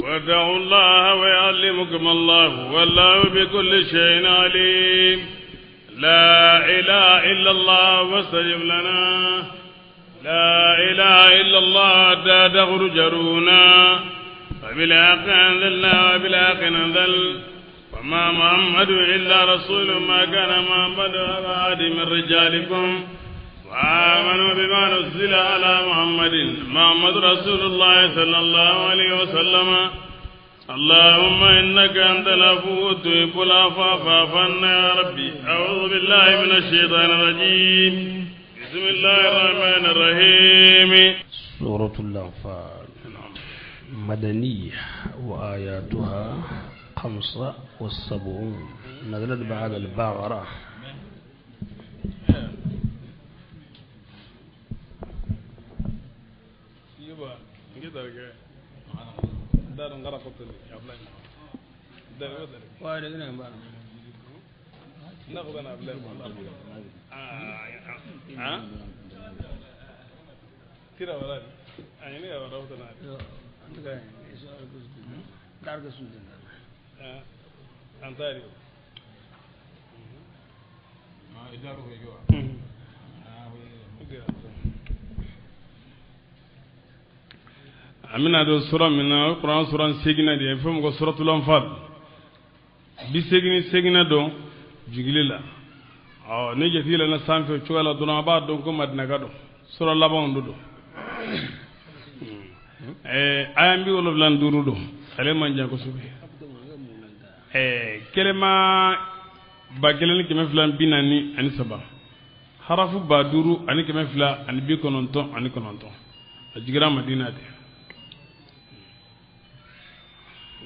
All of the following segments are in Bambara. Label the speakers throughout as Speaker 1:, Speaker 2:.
Speaker 1: وادعوا الله ويعلمكم الله والله بكل شيء عليم. لا إله إلا الله واستجب لنا. لا إله إلا الله حتى تخرج رونا. وبالحق أنزلنا وبالحق ننزل. وما محمد إلا رسول، ما كان محمد أبا أحد من رجالكم. وآمنوا بما نزل على محمد، محمد رسول الله صلى الله عليه وسلم. اللهم إنك أنت العفو تحب العفو فاعف عنا يا ربي. أعوذ بالله من الشيطان الرجيم. بسم الله الرحمن الرحيم.
Speaker 2: سورة الأنفال مدنية وآياتها 75، نزلت بعد البقرة.
Speaker 1: An bɛna don sura min na, o ye kuran sura seginna de ye, fɛn min ko suratul anfal, 88 don jigili la. Ɔ ni jate yɛlɛnna sanfɛ o cogoya la dɔrɔn, a b'a dɔn ko madinaka don, sura labanw de don. Aya 75 don, ale man jan kosɛbɛ. Kɛlɛma 1243, harafu 5299, a jigira Madina de.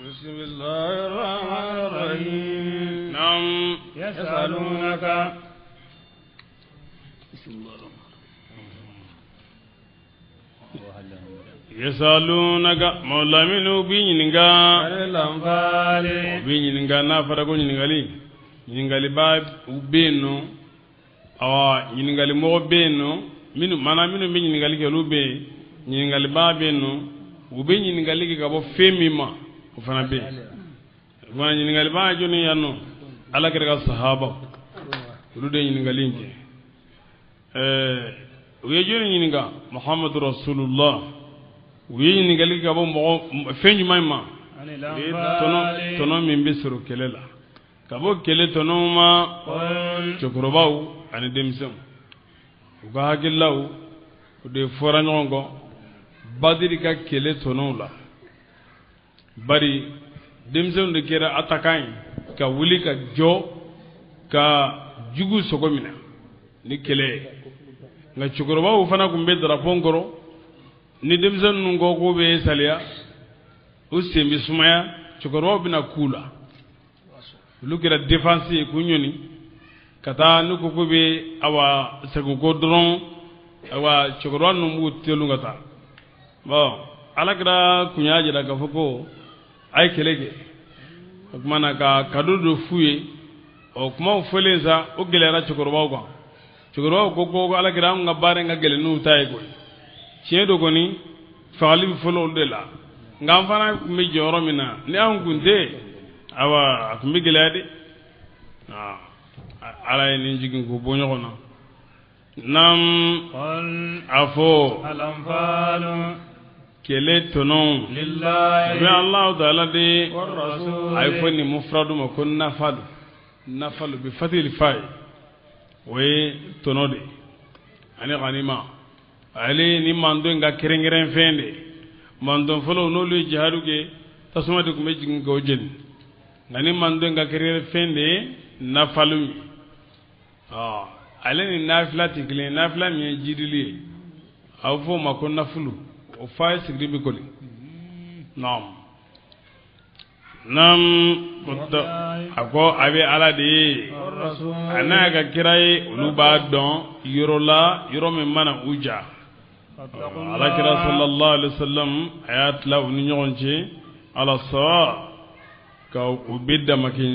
Speaker 3: بسم الله الرحمن الرحيم.
Speaker 1: نعم.
Speaker 3: يسألونك.
Speaker 1: يسألونك mawla minnu b'i ɲininka,
Speaker 3: عن الأنفال.
Speaker 1: U b'i ɲininka. N'a fɔra ko ɲininkali, ɲininkaliba bɛ yen nɔ, awa ɲininkali mɔgɔ bɛ yen nɔ, minnu maana minnu bɛ ɲininkali kɛ, olu bɛ yen. Ɲininkaliba bɛ yen nɔ, u bɛ ɲininkali kɛ ka bɔ fɛn min ma, o fana bɛ yen. O fana ɲininkaliba ye jɔnni yan nɔ? Ala kira ka sahaba, olu de ye ɲininkali in kɛ. U ye jɔnni ɲininka? Muhammadu Rasulullah. U ye ɲininkali kɛ ka bɔ mɔgɔ fɛn jumɛn ma?
Speaker 3: عن
Speaker 1: Tɔnɔ,
Speaker 3: الأنفال.
Speaker 1: Tɔnɔ min bɛ sɔrɔ kɛlɛ la, ka bɔ kɛlɛ tɔnɔw ma.
Speaker 3: قل.
Speaker 1: Cɛkɔrɔbaw ani denmisɛnw, u ka hakililaw o de fɔra ɲɔgɔn kɔ Badiri ka kɛlɛ tɔnɔw la. Bari denmisɛnw de kɛra attaquant ye ka wuli ka jɔ ka jugu sogo minɛ ni kɛlɛ ye, nka cɛkɔrɔbaw fana tun bɛ drapeau kɔrɔ. Ni denmisɛn ninnu ko k'u bɛ saliya, u sen bɛ sumaya, cɛkɔrɔbaw bɛna k'u la. Olu kɛra défense ye k'u ɲɔni ka taa. N'u ko k'u bɛ awa segin ko dɔrɔn, awa cɛkɔrɔba ninnu b'u telu ka taa. Bon, alakira kun y'a jira k'a fɔ ko a ye kɛlɛ kɛ. O tuma na ka cadeau dɔ f'u ye. O kumaw fɔlen sa, o gɛlɛyara cɛkɔrɔbaw kan. Cɛkɔrɔbaw ko ko alakira, anw ka baara in ka gɛlɛn n'u ta ye koyi. Tiɲɛ don kɔni, fagali bɛ fɔlɔ olu de la, nka an fana tun bɛ jɔyɔrɔ min na, ni anw kun tɛ, awa a tun bɛ gɛlɛya de. Ala ye nin jigin k'u bɔ ɲɔgɔn na. Nam.
Speaker 3: قل.
Speaker 1: A fɔ.
Speaker 3: الأنفال.
Speaker 1: Kɛlɛ tɔnɔ
Speaker 3: لله.
Speaker 1: bɛ Alahu taala de.
Speaker 3: والرسول.
Speaker 1: A ye fɔ nin mufradu ma ko nafalu, nafalu bi fatili fa ye, o ye tɔnɔ de ye. Ani ganima, ale ni mando in ka kɛrɛnkɛrɛn fɛn de. Mando fɔlɔ, n'olu ye jihadu kɛ, tasuma de tun bɛ jigin k'o jeni, nka ni mando in ka kɛrɛnkɛrɛn fɛn de ye nafalu ye. Ɔ ale ni nafila tɛ kelen ye. Nafila min ye jidili ye, a bɛ fɔ o ma ko nafulu, o fa ye sigiri bɛ koli. Naam, naam. A ko a bɛ Ala de ye,
Speaker 3: والرسول.
Speaker 1: A n'a ka kira ye, olu b'a dɔn yɔrɔ la, yɔrɔ min mana u ja.
Speaker 3: فاتقوا
Speaker 1: Ala kira
Speaker 3: الله.
Speaker 1: sallallahu alaihi wasallam, a y'a tila u ni ɲɔgɔn cɛ ala sawa ka u bɛ damakɛ.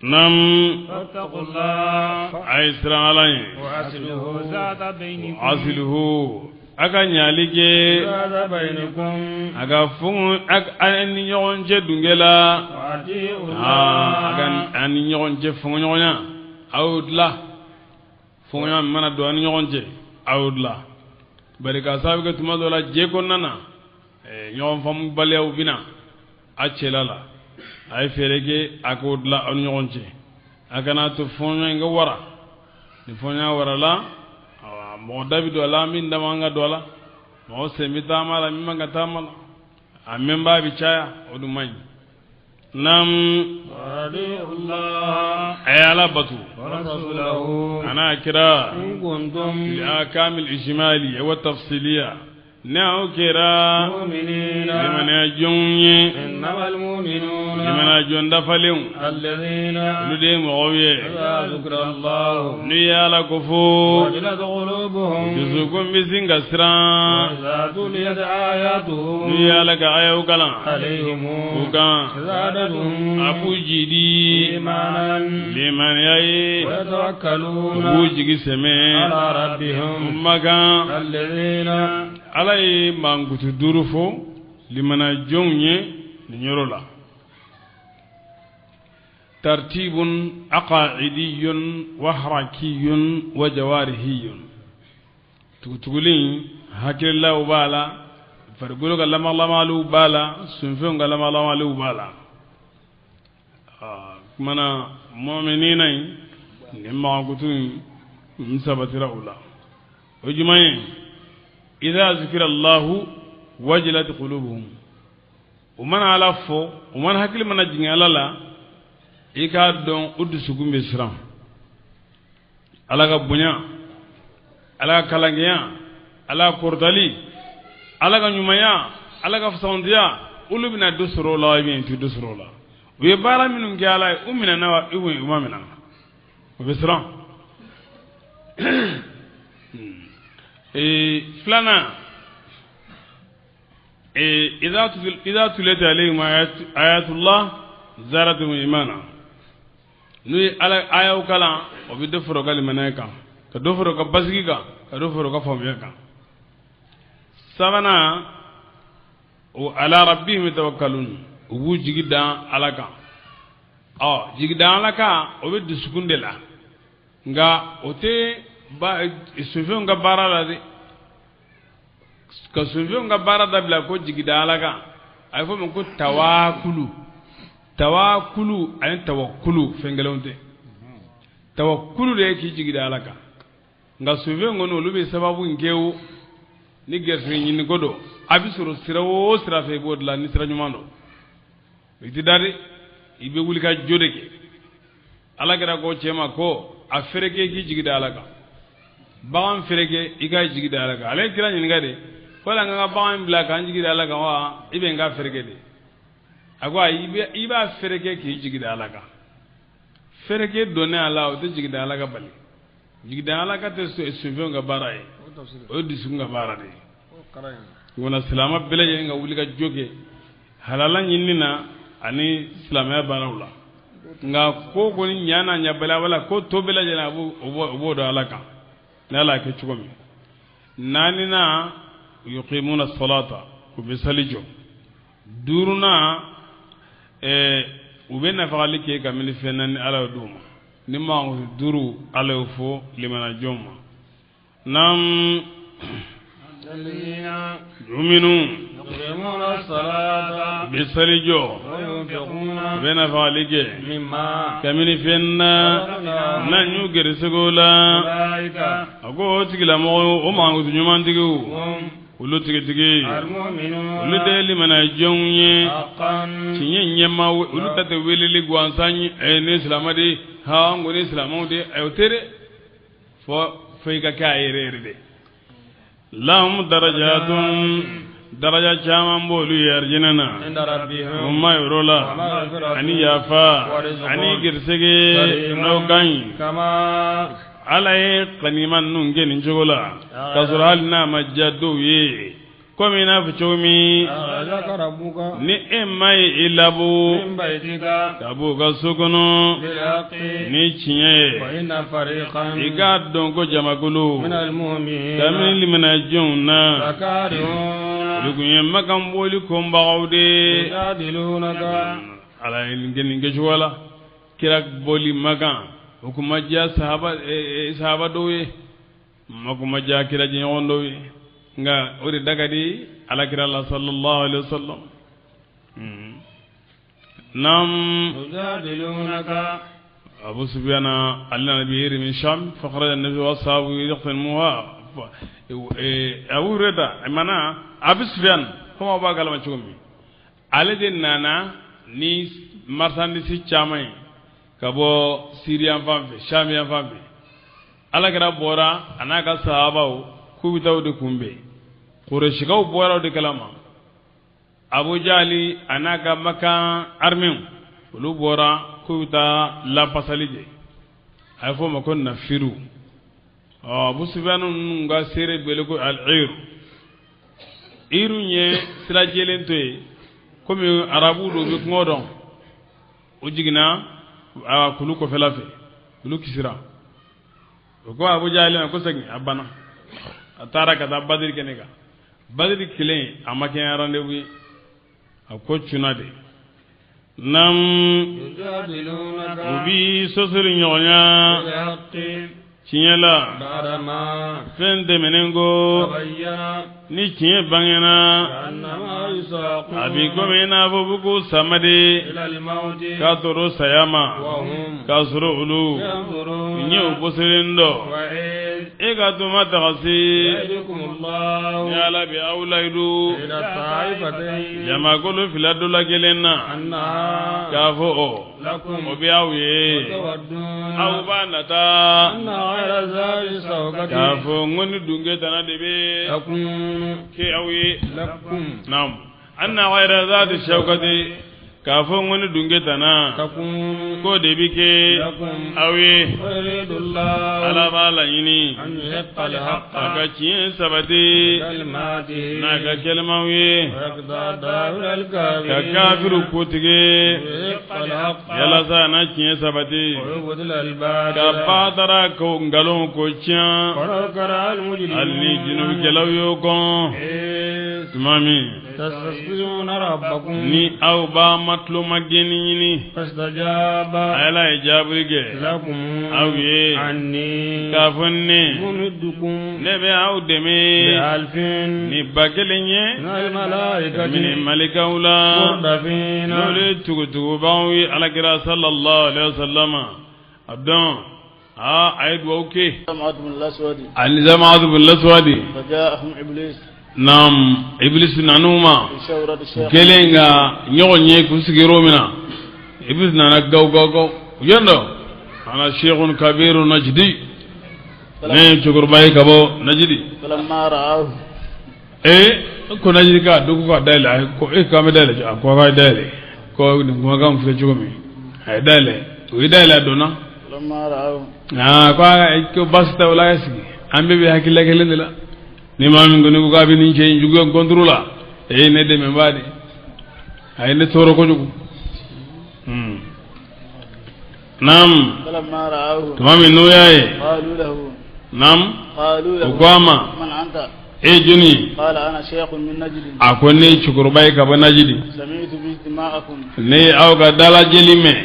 Speaker 1: Nam.
Speaker 3: فاتقوا الله.
Speaker 1: A ye siran Ala ye.
Speaker 3: وأصلحوا ذات بينكم.
Speaker 1: Aslihu. A ka ɲali kɛ a ka fɔ a ni ɲɔgɔn cɛ dunge la, a ka a ni ɲɔgɔn cɛ fɔɲɔgɔnya, a y'o dilan. Fɔɲɔgɔnya min mana don a ni ɲɔgɔn cɛ, a y'o dilan. Bari k'a sababu kɛ tuma dɔ la jɛ kɔnɔna na, ɲɔgɔn faamubaliyaw bɛ na a cɛla la. A ye fɛɛrɛ kɛ a k'o dilan aw ni ɲɔgɔn cɛ. A kana to fɔɲɔgɔn in ka wara. Ni fɔɲɔgɔn warala, mɔgɔ da bɛ don a la min da man ka don a la, mɔgɔ sen bɛ taama la min man ka taama la, a mɛnbaa bɛ caya, o dun man ɲi. Naam, a ye Ala bato a n'a kira li ahkamil ijmaliya wa tafsiliya. Ne aw kɛra limaniya jɔnw ye, limaniya jɔn dafalenw, olu de ye mɔgɔw ye n'u ye Ala ko fɔ, dusukun bɛ sin ka siran. N'u ye Ala ka ayaw kalan u kan, a b'u jidi limaniya ye, u b'u jigi sɛmɛ u makan. Ala ye mankutu duuru fɔ limana jɔnw ye nin yɔrɔ la. Tartibun aqaidiyun wa harakiyun wa jawarihiyun. Tugutuguli hakililaw b'a la, farikolo ka lamalamaliw b'a la, sunfɛnw ka lamalamaliw b'a la. Kumana mɔminina in nin mankutu in sabatira u la. O jumɛn ye? Idha zikira Allahu wajilat qulubuhum. U mana Ala fɔ, u mana hakili mana jigin Ala la, i k'a dɔn u dusukun bɛ siran. Ala ka bonya, Ala ka kalankɛya, Ala ka kɔrɔtali, Ala ka ɲumanya, Ala ka fisamantiya, olu bɛna dɔ sɔrɔ o la ou bien u tɛ dɔ sɔrɔ o la. U ye baara minnu kɛ Ala ye, u minɛna wa ou bien u ma minɛ, u bɛ siran. Filanan, idha tuliyat alayhim ayatullah zadatuhum imana. N'u ye Ala ayaw kalan, o bɛ dɔ fara u ka limaniya kan, ka dɔ fara u ka basigi kan, ka dɔ fara u ka faamuya kan. Sabanan, o ala rabbihim yatawakkalun, u b'u jigi da Ala kan. Ɔ, jigi da Ala kan, o bɛ dusukun de la, nka o tɛ sunfɛnw ka baara la dɛ. Ka sunfɛnw ka baara dabila ko jigi da Ala kan, a bɛ fɔ o ma ko tawakulu. Tawakulu ani tawakulu fɛn kelenw tɛ. Tawakulu de ye k'i jigi da Ala kan. Nka sunfɛnw kɔni, olu bɛ sababu in kɛ o ni gɛrɛsɛgɛ ɲini ko don, a bɛ sɔrɔ sira o sira fɛ, i b'o dilan ni sira ɲuman don. I tɛ da dɛ, i bɛ wuli ka jo de kɛ. Ala kɛra ko cɛ ma ko a fereke k'i jigi da Ala kan. Bagan fereke i ka jigi da Ala kan. Ale ye kira ɲininka de, ko hali an ka bagan bila k'an jigi da Ala kan wa, i bɛ n ka fereke de? A ko ayi, i b'a fereke k'i jigi da Ala kan. Fereke donnen a la, o tɛ jigi da Ala kan bali. Jigi da Ala kan tɛ sunfɛnw ka baara ye, o ye dusukun ka baara de ye. Nka silamɛ bɛɛ lajɛlen ka wuli ka jo kɛ halala ɲinini na ani silamɛya baaraw la. Nka ko kɔni ɲa n'a ɲabaliya wala ko to bɛɛ lajɛlen, a b'o dɔn Ala kan ni Ala y'a kɛ cogo min. Naaninan, yuqimuna salata, u bɛ sali jɔ. Duurunan, u bɛ nafagali kɛ kabini fɛn na ni Ala y'o d'u ma. Ni mankutu duuru Ala y'o fɔ limana jɔnw ma. Naam, minnu bɛ sali jɔ, u bɛ nafagali kɛ kabini fɛn na n'an y'u gɛrɛsɛgɛw la. A ko o tigilamɔgɔw, o mankutu ɲumantigiw, olu tigitigi, olu de ye limana jɔnw ye tiɲɛ ɲɛma. Olu ta tɛ weleli gansan ye, ne silamɛ de, ha an kɔni silamɛw de, o tɛ dɛ, fo i ka kɛ a yɛrɛ yɛrɛ de. Lahum darajatun, daraja caman b'olu ye arijinɛ na, o ma yɔrɔ la, ani yafa ani gɛrɛsɛgɛ n'o ka ɲi. Ala ye kanima ninnu kɛ nin cogo la, k'a sɔrɔ hali n'a ma diya dɔw ye. Komi i n'a fɔ cogo min ni e ma ye i labɔ ka bɔ u ka so kɔnɔ ni tiɲɛ ye, i k'a dɔn ko jamakulu kabini limaniyajɔnw na, olu tun ye Makan bɔli kɔnbagaw de ye. Ala ye nin kɛ cogo la, kira bɔli Makan o kun ma diya sahaba dɔw ye, ma kun ma diya kira jɛɲɔgɔn dɔw ye, nka o de da ka di alakira la sallallahu alaihi wasallam. Naam, Abu Sufyan ale nana bi yiri min Sham fa kharaja an-nabi wa ashabu yaqtanuha. Abu Hurairah mana Abu Sufyan komi aw b'a kalama cogo min, ale de nana ni marchandise caman ye ka bɔ Syrie yan fan fɛ, Sham yan fan fɛ. Alakira bɔra a n'a ka sahabaw k'u bɛ taa o de kunbɛn. Kurɛsikaw bɔra o de kalama. Abu Jali a n'a ka Makan armée olu bɔra k'u bɛ taa lapasali kɛ, a bɛ fɔ o ma ko nafiru. Ɔ Abu Sufyan ninnu ka seere bɛ ko al-ir. Iru ye sira jɛlen to yen, komi arabu don, u bɛ kungo dɔn. O jiginna a kulu kɔfɛla fɛ, olu kisira. O ko Abu Jali ma ko segin, a banna. A taara ka taa Badiri kɛnɛ kan. Badiri kelen a ma kɛ rendez-vous ye, a ko cunna de. Nam, u bi sɔsɔli ɲɔgɔnya tiɲɛ la fɛn tɛmɛnen ko, ni tiɲɛ bangena, a bi komi i n'a fɔ u ko sama de k'a tɔrɔ saya ma, k'a sɔrɔ olu ɲɛ u bɔselen dɔ. E ka tuma tagasi ni Ala bɛ aw layidu jamakulu fila dɔ la kelen na, k'a fɔ o bɛ aw ye, aw b'a nata k'a fɔ n ko ni dunke tana de bɛ kɛ aw ye. Naam, anna ghayra zaati shawkati, k'a fɔ n ko ni dunke tana k'o de bɛ kɛ aw ye. Ala b'a laɲini a ka tiɲɛ sabati n'a ka kɛlɛmaw ye, ka kafiru kotige yalasa a na tiɲɛ sabati, ka batara ko nkalon ko tiɲɛ, hali ni junubikɛlaw y'o kɔn. Tuma min ni aw b'a ma tulomagɛnni ɲini, Ala ye jaabili kɛ aw ye k'a fɔ ne bɛ aw dɛmɛ ni 1000 ye mini malikaw la, n'olu ye tugutugubaw ye alakira sallallahu alaihi wa sallam. A dɔn a ye duwawu kɛ ani Zamatu bin Laswadi. Naam, Iblis nan'u ma kelen ka ɲɔgɔn ye k'u sigi yɔrɔ min na, Iblis nana gaw gaw gaw yan dɔ ana sheikhun kabiru najidi, ne ye cɛkɔrɔba ye ka bɔ Najidi. Ko Najidi ka dɔ ko ka dayɛlɛ, ko e k'an bɛ dayɛlɛ, a ko k'a ye dayɛlɛ, ko nin kumakan filɛ cogo min, a ye dayɛlɛ, o ye dayɛlɛ, a donna. Aa ko baasi tɛ o la, a ye sigi, an bɛɛ bɛ hakilila kelen de la. Ni maa min kɔni ko k'a bɛ nin cɛ in juguya kɔntoro la, e ye ne dɛmɛ ba de, a ye ne tɔɔrɔ kojugu. Naam, tuma min n'o y'a ye, naam, o ko a ma, e jɔnni? A ko ne ye cɛkɔrɔba ye ka bɔ Najidi, ne ye aw ka dalajɛli mɛn,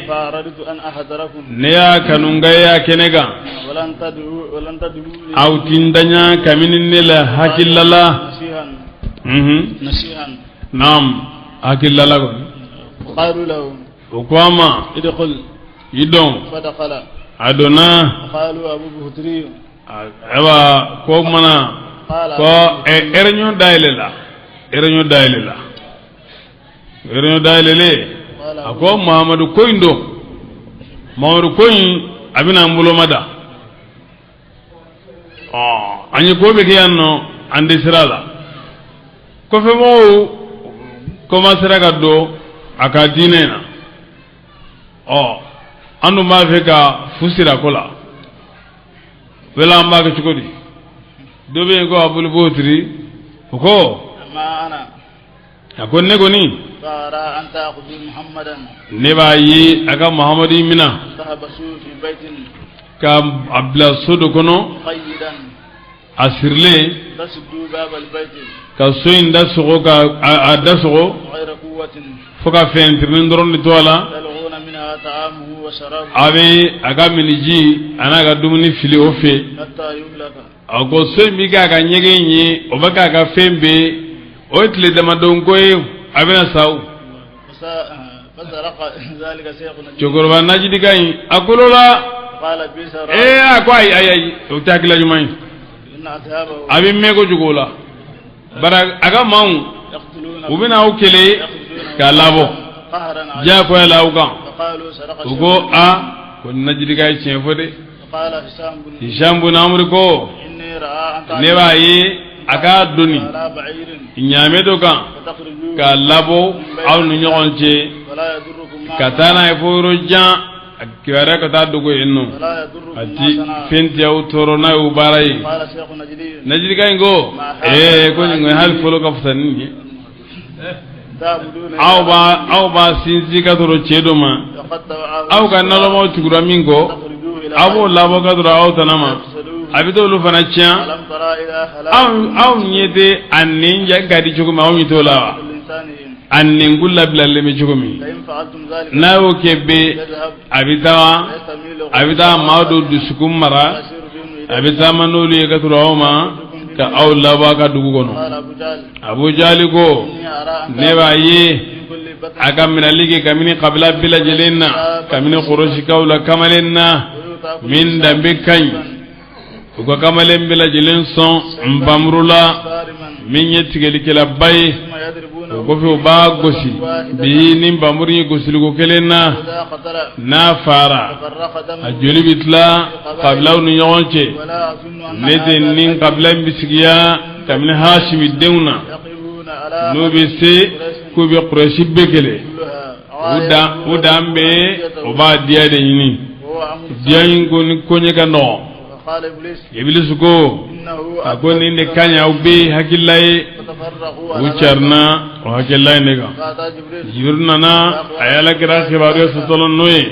Speaker 1: ne y'a kanu n ka y'a kɛnɛ kan, aw ti n daɲa kabini ne la hakilila la. Naam, hakilila la kɔni. O ko a ma, i dɔn. A donna. Ayiwa, ko mana ko réunion dayɛlɛ la, réunion dayɛlɛ la, réunion dayɛlɛlen, a ko Mahamadu ko in don, Mahamadu ko in a bɛna an bolo ma da. An ye ko bɛ kɛ yan nɔ, an dɛsɛra la. Kɔfɛmɔgɔw commencera ka don a ka diinɛ na. An dun b'a fɛ ka fu siri a ko la, wala an b'a kɛ cogo di? Dɔ bɛ yen ko Abul Butiri, o ko A ko ne kɔni, ne b'a ye a ka Muhamadu mina ka a bila so dɔ kɔnɔ, a sirilen, ka so in da sɔgɔ, ka a da sɔgɔ fo ka fɛntirinin dɔrɔn de to a la. A bɛ a ka miniji a n'a ka dumuni fili o fɛ. A ko so in bɛ k'a ka ɲɛgɛn ye, o bɛ k'a ka fɛn bɛɛ. O ye tile damadɔ ko ye, a bɛna sa. O cɛkɔrɔba najidika in, a kolola. Ee, a ko ayi, ayi, ayi, o tɛ hakilila ɲuman ye. A bɛ mɛn kojugu o la, bari a ka maaw, u bɛna aw kɛlɛ k'a labɔ diyagoya la aw kan. U ko a ko najidika ye tiɲɛ fɔ dɛ. Hisham bun Amri ko ne b'a ye a k'a doni ɲaamɛ dɔ kan k'a labɔ aw ni ɲɔgɔn cɛ, ka taa n'a ye fo yɔrɔ jan, a kibaruya ka taa dogo yen nɔ. A ti fɛn tɛ aw tɔɔrɔ n'a y'o baara ye. Najidika in ko ee, ko nin hali fɔlɔ ka fisa ni nin ye. Aw b'a sinsin ka sɔrɔ cɛ dɔ ma, aw ka nalɔmaw tugura min kɔ, aw b'o labɔ ka sɔrɔ aw tana ma, a bɛ t'olu fana tiɲɛ. Aw ɲɛ tɛ a nɛn ja ka di cogo min, aw ɲɛ t'o la wa? A nɛnkun labilalen bɛ cogo min, n'a y'o kɛ bɛ, a bɛ taa maa dɔ dusukun mara, a bɛ taama n'olu ye ka sɔrɔ aw ma ka aw labɔ a ka dugu kɔnɔ. Abu Jali ko ne b'a ye a ka minɛli kɛ kabini kabila bɛɛ lajɛlen na, kabini Kurɛsikaw la kamalen na min danbe ka ɲi, u ka kamalen bɛɛ lajɛlen sɔn npanmuru la, min ye tigɛlikɛlaba ye. O kɔfɛ, u b'a gosi bi ni npanmuru ye gosiliko kelen na, n'a fara, a joli bɛ tila kabilaw ni ɲɔgɔn cɛ. Ne tɛ ni kabila in bɛ sigiya kabini Hasimi denw na, n'u bɛ se k'u bɛ Kurɛsi bɛɛ kɛlɛ, u dan bɛ o b'a diya de ɲini. Diya in ko ni koɲɛ ka nɔgɔn. Ibilisi ko a ko nin de ka ɲi, aw bɛ hakilila ye. U carina o hakilila in de kan. Jibril nana, a ye Alakira kibaruya sɔsɔlɔ n'o ye,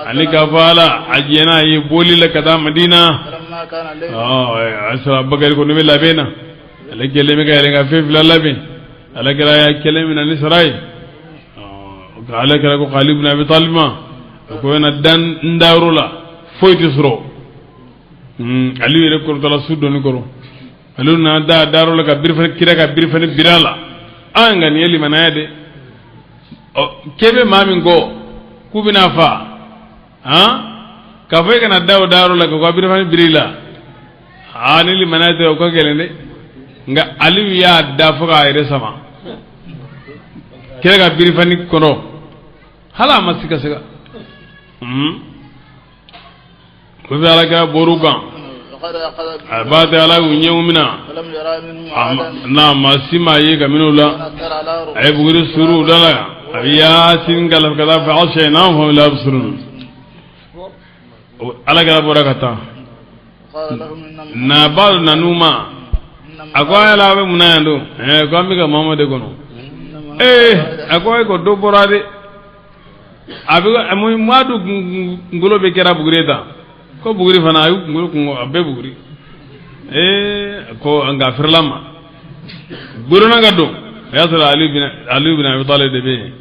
Speaker 1: ani k'a fɔ Ala a jɛnna a ye boli la ka taa Madina. A sɔrɔ Abubakari kɔni bɛ labɛn na, ale kɛlen bɛ ka yɛlɛn ka fɛn fila labɛn. Alakira y'a kɛlɛ minɛ ni sara ye. Alakira ko Ali ibn Abi Talib ma, o ko na dan n dayɔrɔ la, foyi tɛ sɔrɔ. Ali yɛrɛ kɔrɔtɔla su dɔɔni kɔrɔ, ale nana da dayɔrɔ la ka birifani, kira ka birifani biri a la. An nka nin ye limanaya de ɔ k'e bɛ maa min kɔ k'u bɛna fa han, k'a fɔ e kana da o dayɔrɔ la k'u ka birifani biri i la. Aa, ni limanaya tɛ, o ka gɛlɛn dɛ. Nka Aliyu y'a da fo k'a yɛrɛ sama kira ka birifani kɔnɔ, hali a ma siga siga. O bɛ Ala kira bɔr'u kan, a b'a tɛ Ala y'u ɲɛw minɛ n'a ma si maa ye kabini o la. A ye buguri suru u da la, a bɛ Yasin kalan ka taa fɛ aw sɛ n'a fɔ la surun. Ala kira bɔra ka taa naba nan'u ma, a ko a yala a bɛ mun na yan don? Ɛɛ, ko an bɛ ka Mamadu de kɔnɔ. Ee, a ko e ko dɔ bɔra de, a bɛ Muadu kunkolo bɛ kɛra buguri ta, ko buguri fana a y'u kunkolo kun a bɛɛ buguri. Ee, ko nka fɛrɛla ma gbodonna ka don, o y'a sɔrɔ Ali bin Abi Talib de bɛ yen.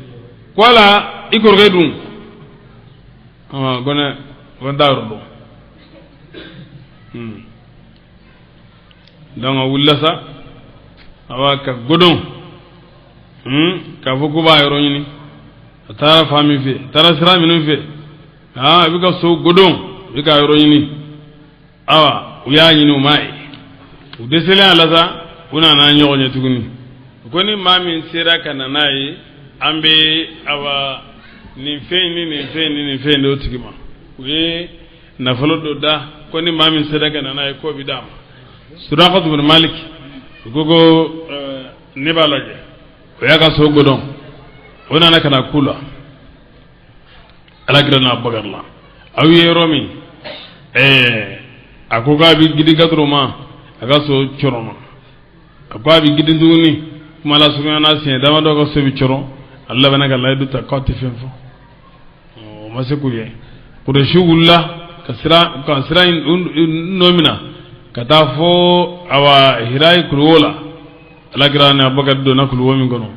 Speaker 1: Ko ala i kɔrɔkɛ dun? Ko ne ko n t'a yɔrɔ dɔn. Donc a wulila sa, awa, ka godon k'a fɔ k'u b'a yɔrɔ ɲini. A taara fan min fɛ, a taara sira minnu fɛ, aa, a bɛ ka so godon, a bɛ ka yɔrɔ ɲini. Awa, u y'a ɲini, u m'a ye. U dɛsɛlen a la sa, u nana ɲɔgɔn ye tuguni. U ko ni maa min sera ka na n'a ye, an bɛ, awa, nin fɛn ni nin fɛn ni nin fɛn d'o tigi ma. U ye nafolo dɔ da ko ni maa min sera ka na n'a ye, k'o bɛ d'a ma. Surakatu bin Malik, u ko ne b'a lajɛ. O y'a ka so godɔn, o nana ka na ku la Alakira n'a Bakari la. Aw ye yɔrɔ min, a ko k'a bɛ gidi ka ma, a ka so cɔrɔma. A ko a bɛ girin tuguni, kuma lasurunya na, siɲɛ damadɔ ka so bɛ cɔrɔ. A labanna ka layidu ta k'a tɛ fɛn fɔ. O ma se k'u ye. Kuresiw wulila ka sira ka sira nɔ minɛ ka taa fo awa Hirayi kuluwo la. Alakira ni Abubakar donna kuluwo min kɔnɔ,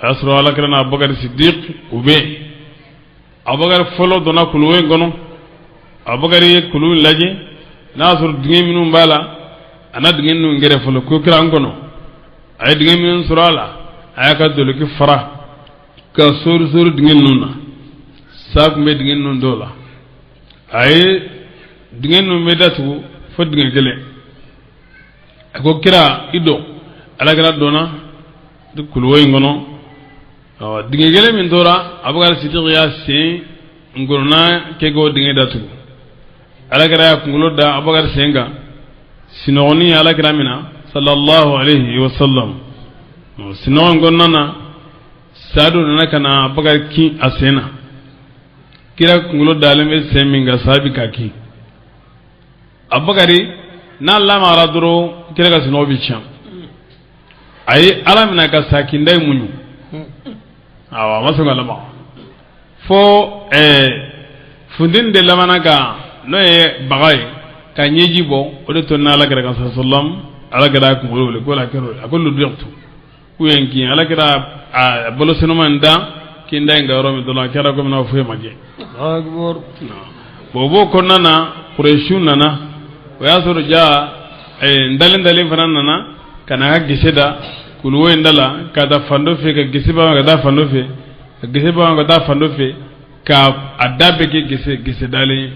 Speaker 1: a y'a sɔrɔ Alakira ni Abubakar Sidik u bɛ yen. Abubakar fɔlɔ donna kuluwo in kɔnɔ. Abubakar ye kulu in lajɛ, n'a y'a sɔrɔ dingɛ minnu b'a la, a na dingɛ ninnu gɛrɛ fɔlɔ ko kira n kɔnɔ. A ye dingɛ minnu sɔrɔ a la, a y'a ka doloki fara ka sori sori dingɛ ninnu na. Sa tun bɛ dingɛ ninnu dɔw la. A ye dingɛ ninnu bɛɛ datugu fo dingɛ kelen. A ko kira, i don. Alakira donna kuluwo in kɔnɔ. Dingɛ kelen min tora, Abubakar Sidiki y'a sen ngɔnɔna kɛ k'o dingɛ datugu. Alakira y'a kunkolo da Abubakar sen kan. Sinɔgɔnin ye Alakira minɛ, sallallahu alayhi wa sallam. Sinɔgɔ in kɔnɔna na, sa dɔ nana ka na Abubakar kin a sen na. Kira kunkolo dalen bɛ sen min kan, sa bɛ ka kin. Abubakari n'a lamagara dɔrɔn, kira ka sunɔgɔ bɛ tiɲɛ. A ye Ala minɛ ka sa kinda in muɲu. Awɔ, a ma sɔn ka lamaga fo funteni de labanna ka, n'o ye baga ye, ka ɲɛji bɔ. O de to n'Ala kira kan sallam. Ala kira kunkolo wuli ko la kɛra a ko ludiɣtu, k'u ye n kin. Ala kira a bolo senuma in da kinda in ka yɔrɔ min dɔrɔn, a kɛra komi n'a foyi ma kɛ. Bon, o b'o kɔnɔna na, Kuresiw nana. O y'a sɔrɔ ja ntalen dalen fana nana ka na ka gese da kuluwo in da la, ka taa fan dɔ fɛ, ka gese ba ka taa fan dɔ fɛ, ka gese ba ka taa fan dɔ fɛ, ka a da bɛɛ kɛ gese gese dalen ye.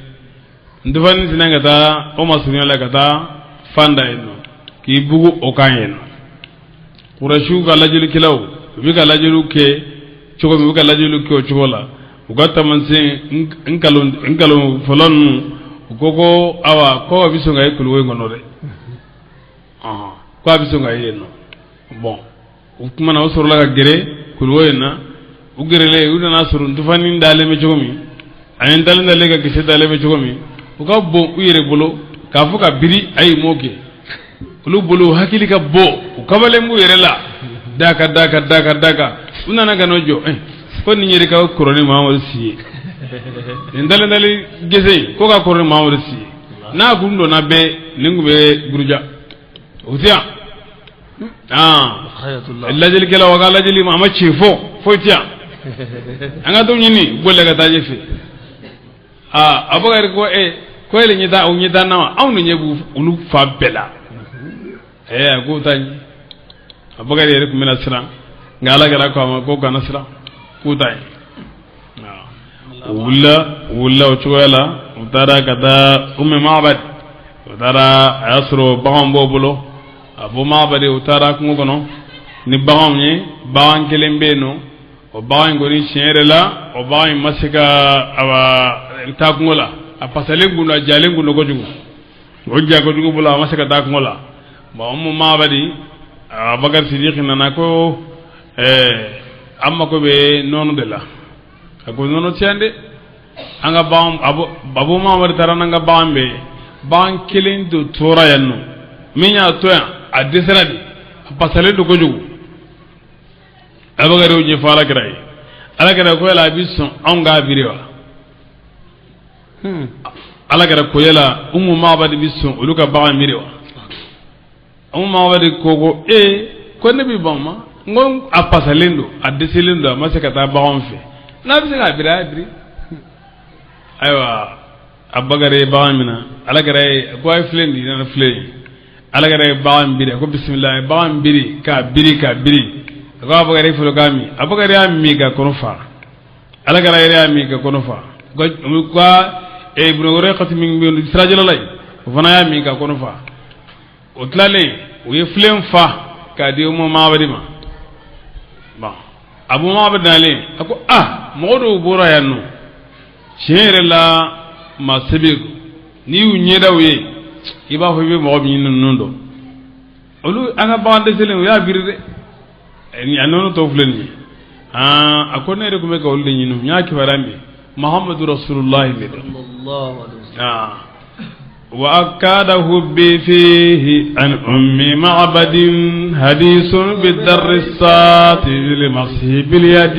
Speaker 1: Ntufani sinna ka taa o masurunya la ka taa fan da yen nɔ k'i bugu o kan yen nɔ. Kuresiw ka lajɛlikɛlaw, u bɛ ka lajɛliw kɛ cogo min, u bɛ ka lajɛliw kɛ o cogo la. U ka taamasiyɛn nkalon nkalon fɔlɔ ninnu, u ko ko awa, ko a bɛ sɔn ka ye kuluwo in kɔnɔ dɛ, ko a bɛ sɔn ka ye yen nɔ. Bon, o tuma na, o sɔrɔla ka gɛrɛ kuluwo in na. U gɛrɛlen, u nana sɔrɔ ntufani dalen bɛ cogo min, ani ntalen dalen ka kisɛ dalen bɛ cogo min, u ka bon u yɛrɛ bolo k'a fɔ ka biri. A ye m'o kɛ, olu bolo hakili ka bɔ, u kabalen b'u yɛrɛ la da ka da ka da ka da kan. U nana ka n'o jɔ ko nin yɛrɛ ka kɔrɔ ni Mahamadu si ye, nin dalen dalen gese in ko ka kɔrɔ ni Mahamadu si ye. N'a kun donna bɛɛ, nin tun bɛ buruja o tɛ yan. Lajɛlikɛlaw a ka lajɛli ma, a ma tiɲɛ fɔ foyi tɛ yan. An ka dɔ ɲini, bolila ka taa ɲɛfɛ. Aa, Abubakar ko ko ele ɲɛ t'a, o ɲɛ t'an na wa? Anw de ɲɛ b'u olu fa bɛɛ la. A k'u ta ɲɛ. Abubakar yɛrɛ tun bɛna siran, nka Ala kɛra ko a ma ko kana siran, k'u ta ɲɛ. U wulila, u wulila o cogoya la, u taara ka taa Umu Maabad. U taara, a y'a sɔrɔ baganw b'o bolo. Abu Maabad, u taara kungo kɔnɔ ni baganw ye. Bagan kelen bɛ yen nɔ, o bagan in kɔni, tiɲɛ yɛrɛ la, o bagan in ma se ka awa taa kungo la. A pasalen kun don, a jalen kun don kojugu. O ja kojugu bolo, a ma se ka taa kungo la. Bon, Umu Maabad, Abubakar Sidiki nana ko an mako bɛ nɔnɔ de la. A ko nɔnɔ tɛ yan dɛ. An ka bagan, Abu Maabad taara n'an ka bagan bɛɛ ye, bagan kelen de tora yan nɔ. Min y'a to yan, a dɛsɛra de, a pasalen don kojugu. Abubakar y'o ɲɛfɔ Ala kira ye. Ala kira ko yala a bɛ sɔn anw k'a biri wa? Ala kira ko yala Umu Maabad bɛ sɔn olu ka bagan biri wa? Umu Maabad ko ko ee, ko ne bɛ ban ma. N ko a pasalen don, a dɛsɛlen don, a ma se ka taa baganw fɛ. N'a bɛ se k'a biri, a y'a biri. Ayiwa, Abubakar ye bagan minɛ. Ala kira ye ko a ye filen di, nana filen ye. Ala kira ye bagan biri, a ko bisimila. A ye bagan biri k'a biri k'a biri. A ko Abubakar ye fɔlɔ k'a min. Abubakar y'a min ka kɔnɔ fa. Ala kira yɛrɛ y'a min ka kɔnɔ fa. Ka ibnu min bɛ sirajɛla ye, o fana y'a min ka kɔnɔ fa. O tilalen, u ye filen fa k'a di Umu Maabadi ma. Bon, Abu Maabadi nalen, a ko ah, mɔgɔ dɔw bɔra yan nɔ, tiɲɛ yɛrɛ la, maa sɛbɛ n'i y'u ɲɛdaw ye, i b'a fɔ i bɛ mɔgɔ min ɲini ninnu dɔn. Olu an ka bagan dɛsɛlen, u y'a biri dɛ. A nɔnɔ tɔw filɛ nin ye. Aa, a ko ne yɛrɛ tun bɛ ka olu de ɲini, n y'a kibaruya mɛn, Muhamadu Rasulullahi de don. Aa. وأكاد حبي فيه عن أم معبد حديث بالدر الساتر لمسح باليد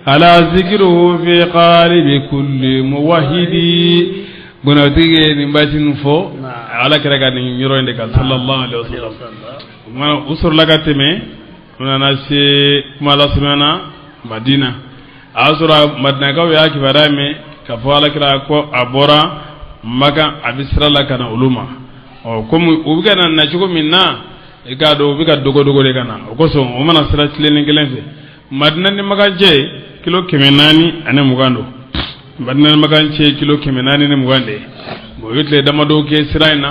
Speaker 1: على ذكره في قالب كل موحد. Gonatigi ye nin baasi nin fɔ ala kira ka nin yɔrɔ in de kan sallallahu alaihi wasallam. O sɔrɔla ka tɛmɛ, u nana se kuma lasurunya na Madina. A y'a sɔrɔ Madinakaw y'a kibaruya mɛn k'a fɔ ala kira ko a bɔra Makan, a bɛ sira la ka na olu ma. Ɔ komi u bɛ ka na cogo min na, i k'a dɔn u bɛ ka dogo dogo de ka na. O kosɔn u mana sira tilennen kelen fɛ, Madina ni Makan cɛ kilo 420 don. Madina ni Makan cɛ kilo 420 de ye. Bon, u ye tile damadɔ kɛ sira in na.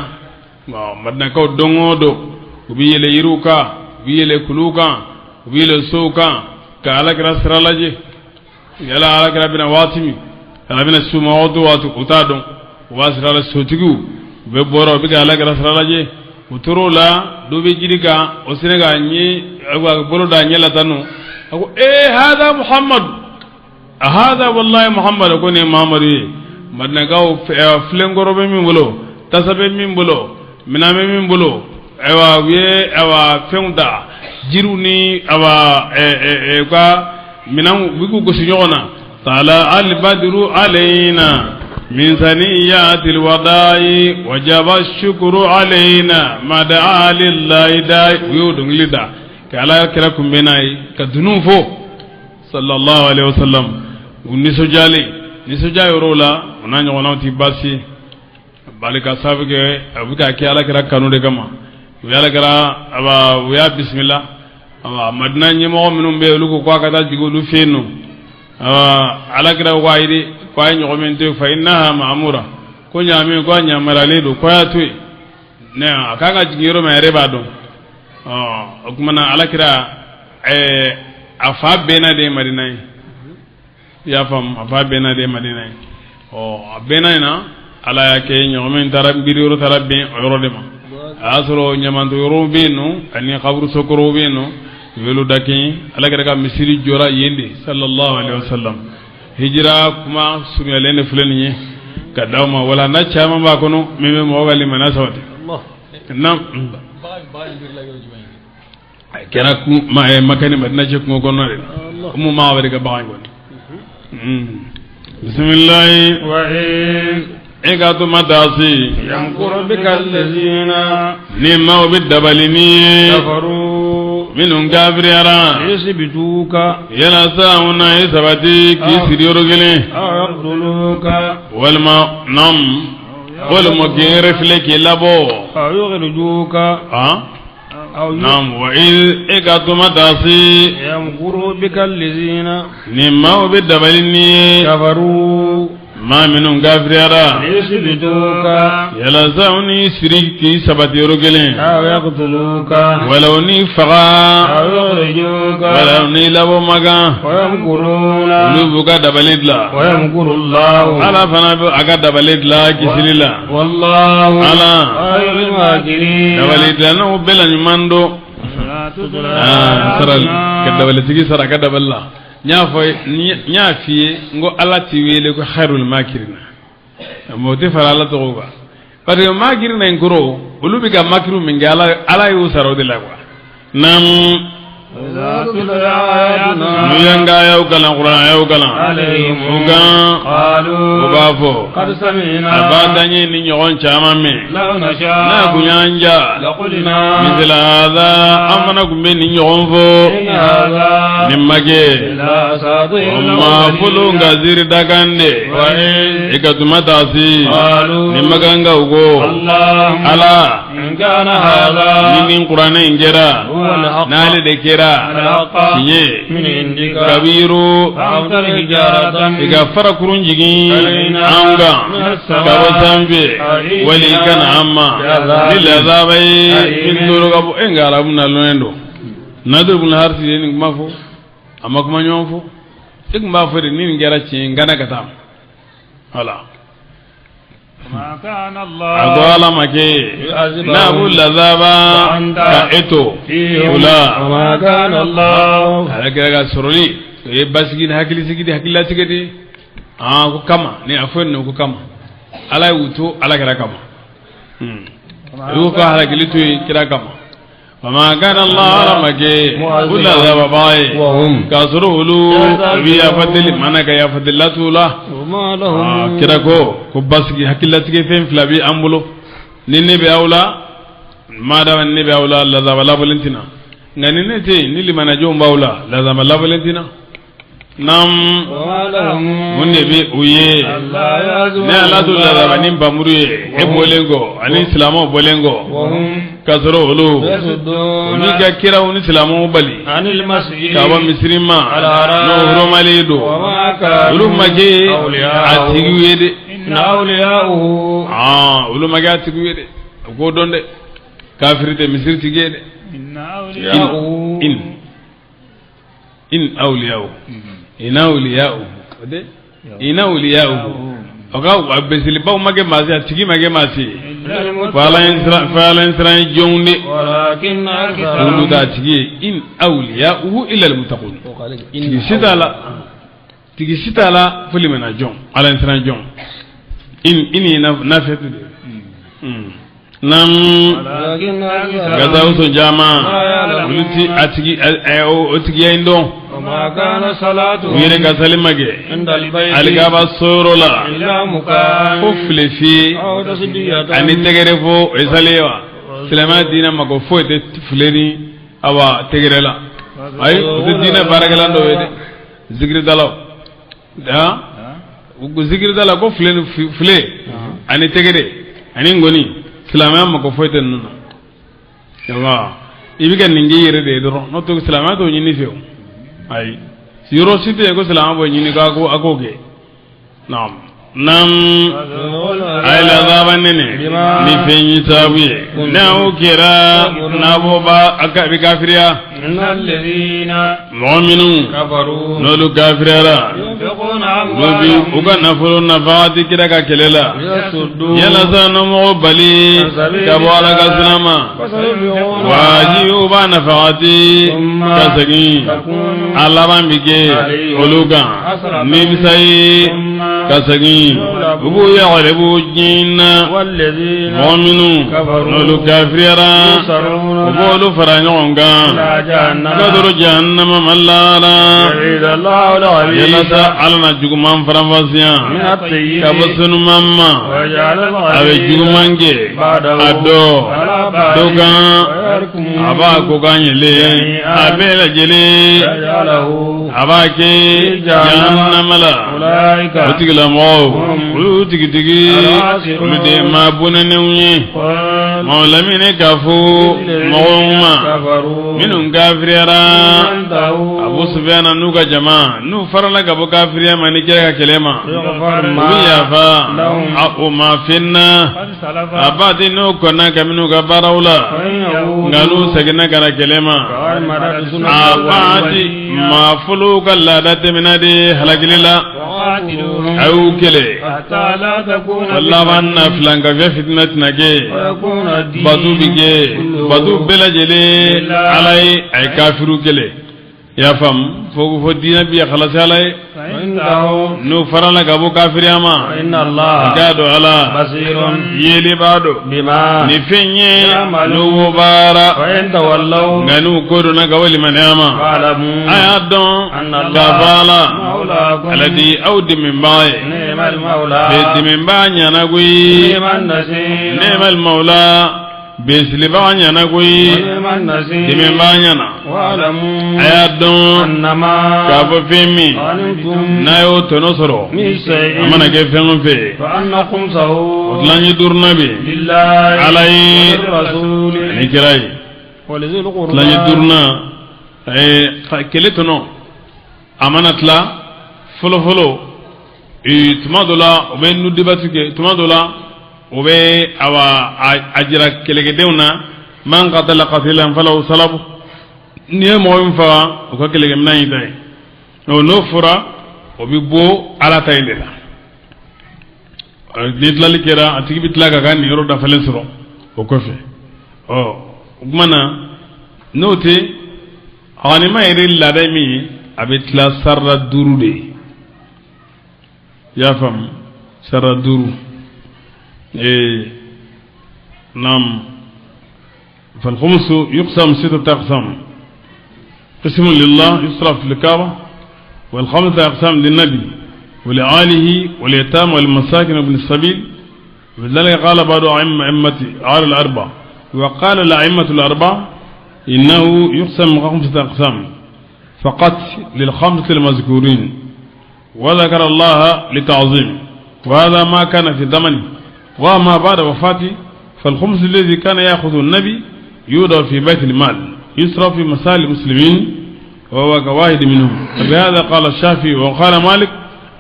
Speaker 1: Bon, Madinakaw don o don u bɛ yɛlɛ yiriw kan, u bɛ yɛlɛ kuluw kan, u bɛ yɛlɛ sow kan ka alakira sira lajɛ. Yala alakira bɛna waati min, ala bɛna s'u ma waati o waati, u t'a dɔn. U b'a sira la, sotigiw u bɛ bɔra, u bɛ ka alakira sira lajɛ. U tor'o la, dɔ bɛ jiri kan, o sina ka ɲɛ bolo da ɲɛ la tan nɔ. A ko ee hada Muhammadu, hada wallahi Muhammadu, ko nin ye Muhammadu ye. Madinakaw filenkɔrɔ bɛ min bolo, tasa bɛ min bolo, minɛn bɛ min bolo, ayiwa u ye ayiwa fɛnw ta, jiriw ni ayiwa u ka minɛnw u bɛ k'u gosi ɲɔgɔn na. Tala alibadiru alayna min saniyatil wada'i wajaba shukuru alayna ma da'a lillahi da'i. U y'o dɔnkili da ka ala kira kunbɛn n'a ye ka dunun fɔ sallallahu alaihi wasallam. U nisɔndiyalen, nisɔndiya yɔrɔw la, o n'a ɲɔgɔnnaw tɛ baasi ye. Bali ka sababu kɛ a bɛ ka kɛ ala kira kanu de kama. U ye ala kira u y'a bisimila. Madina ɲɛmɔgɔ minnu bɛ yen, olu ko k'a ka taa jigin olu fɛ yen nɔ. Ala kira ko ayi dɛ, ko a ye ɲɔgɔn min to yen, fa innaha ma'mura, ko ɲaami ko a ɲamaralen don, ko a y'a to yen, a kan ka jigin yɔrɔ min a yɛrɛ b'a dɔn. O tuma na ala kira a fa bɛnna de ye Madina ye, i y'a faamu, a fa bɛnna de ye Madina ye. A bɛnna in na, ala y'a kɛ ɲɔgɔn min taara biri yɔrɔ taara bɛn o yɔrɔ de ma. A y'a sɔrɔ ɲamanto yɔrɔw bɛ yen nɔ, ani kaburusokɔrɔw bɛ yen nɔ, u y'olu da kɛɲɛ. Ala kira ka misiri jɔra yen de sallallahu alaihi wasallam. Hijira kuma surunyalen de filɛ nin ye ka d'aw ma, wala n'a caman b'a kɔnɔ min bɛ mɔgɔ ka limaniya sabati. Naam, a kɛra Maka ni Madina cɛ kungo kɔnɔna de la. Umu maa bɛ ka bagan kɔni. Bisimilayi. E ka to ma taasi.
Speaker 3: Yankuru bika allazina.
Speaker 1: Ni maaw bɛ dabali ni ye.
Speaker 3: Kafaru.
Speaker 1: Minnu kafiriyara.
Speaker 3: Yusbituka.
Speaker 1: Yalasa u na ye sabati k'i siri yɔrɔ kelen.
Speaker 3: Aw yaqtuluka.
Speaker 1: Walima nam. Walima k'i yɛrɛ filɛ k'i labɔ.
Speaker 3: Aw yukhrijuka.
Speaker 1: Naam, wa e ka to ma taasi.
Speaker 3: Yankuru bika allazina.
Speaker 1: Ni maaw bɛ dabali ni ye.
Speaker 3: Kafaru.
Speaker 1: Maa minnu kafiriyara.
Speaker 3: Yusbituka.
Speaker 1: Yalasa u n'i siri k'i sabati yɔrɔ kelen.
Speaker 3: Aw yaqtuluka.
Speaker 1: Wala u n'i faga.
Speaker 3: Aw yukhrijuka.
Speaker 1: Wala u n'i labɔ Makan.
Speaker 3: Wa yamkuruna.
Speaker 1: Olu b'u ka dabali dilan.
Speaker 3: Wa yamkuru Allahu.
Speaker 1: Ala fana bɛ a ka dabali dilan kisili la.
Speaker 3: Wallahu.
Speaker 1: Ala.
Speaker 3: Khayrul makirin.
Speaker 1: Dabali dilannaw bɛɛ la ɲuman don. Sara ka dabalitigi sara ka dabali la. N y'a fɔ n y'a f'i ye n ko ala t'i wele ko khayrul makirina, mɛ o tɛ fara ala tɔgɔ kan, parce que makirina in kɔrɔ olu bɛ ka makiru min kɛ, ala y'u sara o de la quoi. Naam. N'u y'an ka ayaw kalan, kuran ayaw kalan u kan, u b'a fɔ a b'a daɲɛ ni ɲɔgɔn caman mɛn, n'a kun y'an ja misila hada, an fana kun bɛ nin ɲɔgɔn fɔ nin ma kɛ o ma folo nka ziiri dakan de. I ka tuma taasi ni makankaw ko ala ni nin kuranɛ in kɛra n'ale de kɛra tiɲɛ kabiru, i ka farakurun jigin an kan ka bɔ sanfɛ, wali i ka na an ma ni lazaba ye min tɔɔrɔ ka bɔ. E nka arabu nalonnen don. Nadiru bin Harisi ye nin kuma fɔ, a ma kuma ɲɔgɔn fɔ. E tun b'a fɔ de ni nin kɛra tiɲɛ ye, n kana ka taa. Voilà. A ko ala ma kɛ n'a b'u lazaba ka e to o la. Ala kɛra ka sɔrɔli o ye basigi ni hakilisigi de, hakililatigɛ de ye. Ko kama ni a fɔ nin ko kama ala y'u to ala kɛra kama. U y'u ka halakili to yen kira kama. Wama kana Allah ala ma kɛ u lazababaa ye k'a sɔrɔ olu u bɛ yafa deli mana ka yafa deli la t'u la. Kira ko basigi hakililatigɛ fɛn fila bɛ an bolo, ni ne bɛ aw la, madama ne bɛ aw la, lazaba labɔlen tɛ na, nka ni ne tɛ yen, ni limanajɔnw b'aw la, lazaba labɔlen tɛ na. Naam, mun de bɛ u ye ne ala t'u lazaba ni npanmuru ye e bɔlen kɔ ani silamɛw bɔlen kɔ, k'a sɔrɔ olu u ka kiraw ni silamɛw bali ka bɔ misiri ma n'o hurumalen don, olu ma kɛ a tigiw ye dɛ. Olu ma kɛ a tigiw ye dɛ, u k'o dɔn dɛ, kafiri tɛ misiri tigi ye dɛ. In awliyahu, in awliyahu de, in awliyahu, o ka besilibaw ma kɛ maa si, a tigi ma kɛ maa si ye, fo ala ɲɛsiran jɔnw de, olu t'a tigi ye. In awliyahu illa almuttaqun, tigi si t'a la, tigi si t'a la fo limana jɔn, ala ɲɛsiran jɔn. In ye nafiyatu de ye. Naam, ka taa sɔn caman, olu ti a tigi o tigiya in dɔn. U yɛrɛ ka sali ma kɛ alikaba soyɔrɔ la fo file fiyɛ ani tɛgɛrɛ fɔ, o ye sali ye wa? Silamɛya diinɛ mako foyi tɛ file ni awa tɛgɛrɛ la. Ayi, o tɛ diinɛ baarakɛla dɔw ye dɛ, zikiridalaw zikiridala ko file ni file ani tɛgɛrɛ ani ngɔni, silamɛya mako foyi tɛ ninnu na. Ayiwa, i bɛ ka nin k'i yɛrɛ de ye dɔrɔn, n'o tɛ silamɛya t'o ɲini fɛ o. Ayi, yɔrɔ si tɛ yen ko silamɛya b'o ɲini k'a ko a k'o kɛ. Naam, naam, a ye lazaba nɛnɛ ni fɛn ye sababu ye n'aw kɛra n'a bɔ ba a bɛ kafiriya. Mɔgɔ minnu n'olu kafiriyara, olu bi u ka nafolo nafa ti kira ka kɛlɛ la yalasa n'o mɔgɔ bali ka bɔ ala ka sira ma, wajibi u b'a nafagati ka segin, a laban bi kɛ olu kan nimisa ye ka segin, u b'u yagaribu diɲɛ na. Mɔgɔ minnu n'olu kafiriyara, u b'olu fara ɲɔgɔn kan ka dɔrɔn jahannama ma laara, yalasa ala na juguman faranfasiya ka bɔ sunuman ma, a bɛ juguman kɛ a dɔ dɔ kan, a b'a ko kan yɛlɛ a bɛɛ lajɛlen, a b'a kɛ jahannama la. O tigilamɔgɔw olu tigitigi olu de ye maa bɔnɛnenw ye. Maaw lamini k'a fɔ mɔgɔw ma minnu kafiriyara, Abu Sufiyana n'u ka jama n'u farala ka bɔ kafiriya ma ni kira ka kɛlɛ ma, u bɛ yafa o ma fɛn na a ba ti n'o kɔnna ka minnu ka baaraw la, nka n'u seginna ka na kɛlɛ ma, a ba ti maa fɔlɔw ka laada tɛmɛna de halakili la, a y'u kɛlɛ laban na filankafoya fitina tɛna kɛ, bato bi kɛ bato bɛɛ lajɛlen ala ye, a ye kafiriw kɛlɛ. I y'a faamu, fo fo diinɛ bi halasi ala ye, n'u farala ka bɔ kafiriya ma, i k'a dɔn ala yeli b'a dɔn ni fɛn ye n'u b'o baara, nka n'u ko donna ka bɔ limaniya ma, a y'a dɔn k'a fɔ ala ala de ye aw dɛmɛbaa ye, bɛɛ dɛmɛbaa ɲɛna koyi, nɛɛmal mawla, besilibaga ɲɛna koyi, dɛmɛbaa ɲɛna. A y'a dɔn k'a fɔ fɛn min n'a y'o tɔnɔ sɔrɔ, a mana kɛ fɛn o fɛn, o tilancɛ duurunan bɛ ala ye ani kira ye, tilancɛ duurunan kɛlɛ tɔnɔ a mana tila fɔlɔ fɔlɔ, tuma dɔ la u bɛ nudibatu kɛ, tuma dɔ la o bɛ awa a jira kɛlɛkɛdenw na, man qatala qatilan falahu salabu, n'i ye mɔgɔ min faga o ka kɛlɛkɛminɛn y'i ta ye, n'o fɔra o bɛ bɔ ala ta in de la. Ni tilali kɛra, a tigi bɛ tila k'a ka niyɔrɔ dafalen sɔrɔ o kɔfɛ. Ɔ o tuma na n'o tɛ ganima yɛrɛ laada ye min ye, a bɛ tila sarada 5 de ye. I y'a faamu, sarada 5. نعم فالخمس يقسم ستة أقسام قسم لله يصرف في الكعبة والخمسة أقسام للنبي ولآله واليتامى والمساكين وابن السبيل ولذلك قال بعض أئمة الأربعة وقال الأئمة الأربعة إنه يقسم خمسة أقسام فقط للخمسة المذكورين وذكر الله لتعظيم وهذا ما كان في زمنه وما بعد وفاته فالخمس الذي كان يأخذ النبي يوضع في بيت المال يصرف في مسائل المسلمين وهو كواحد منهم وبهذا قال الشافعي وقال مالك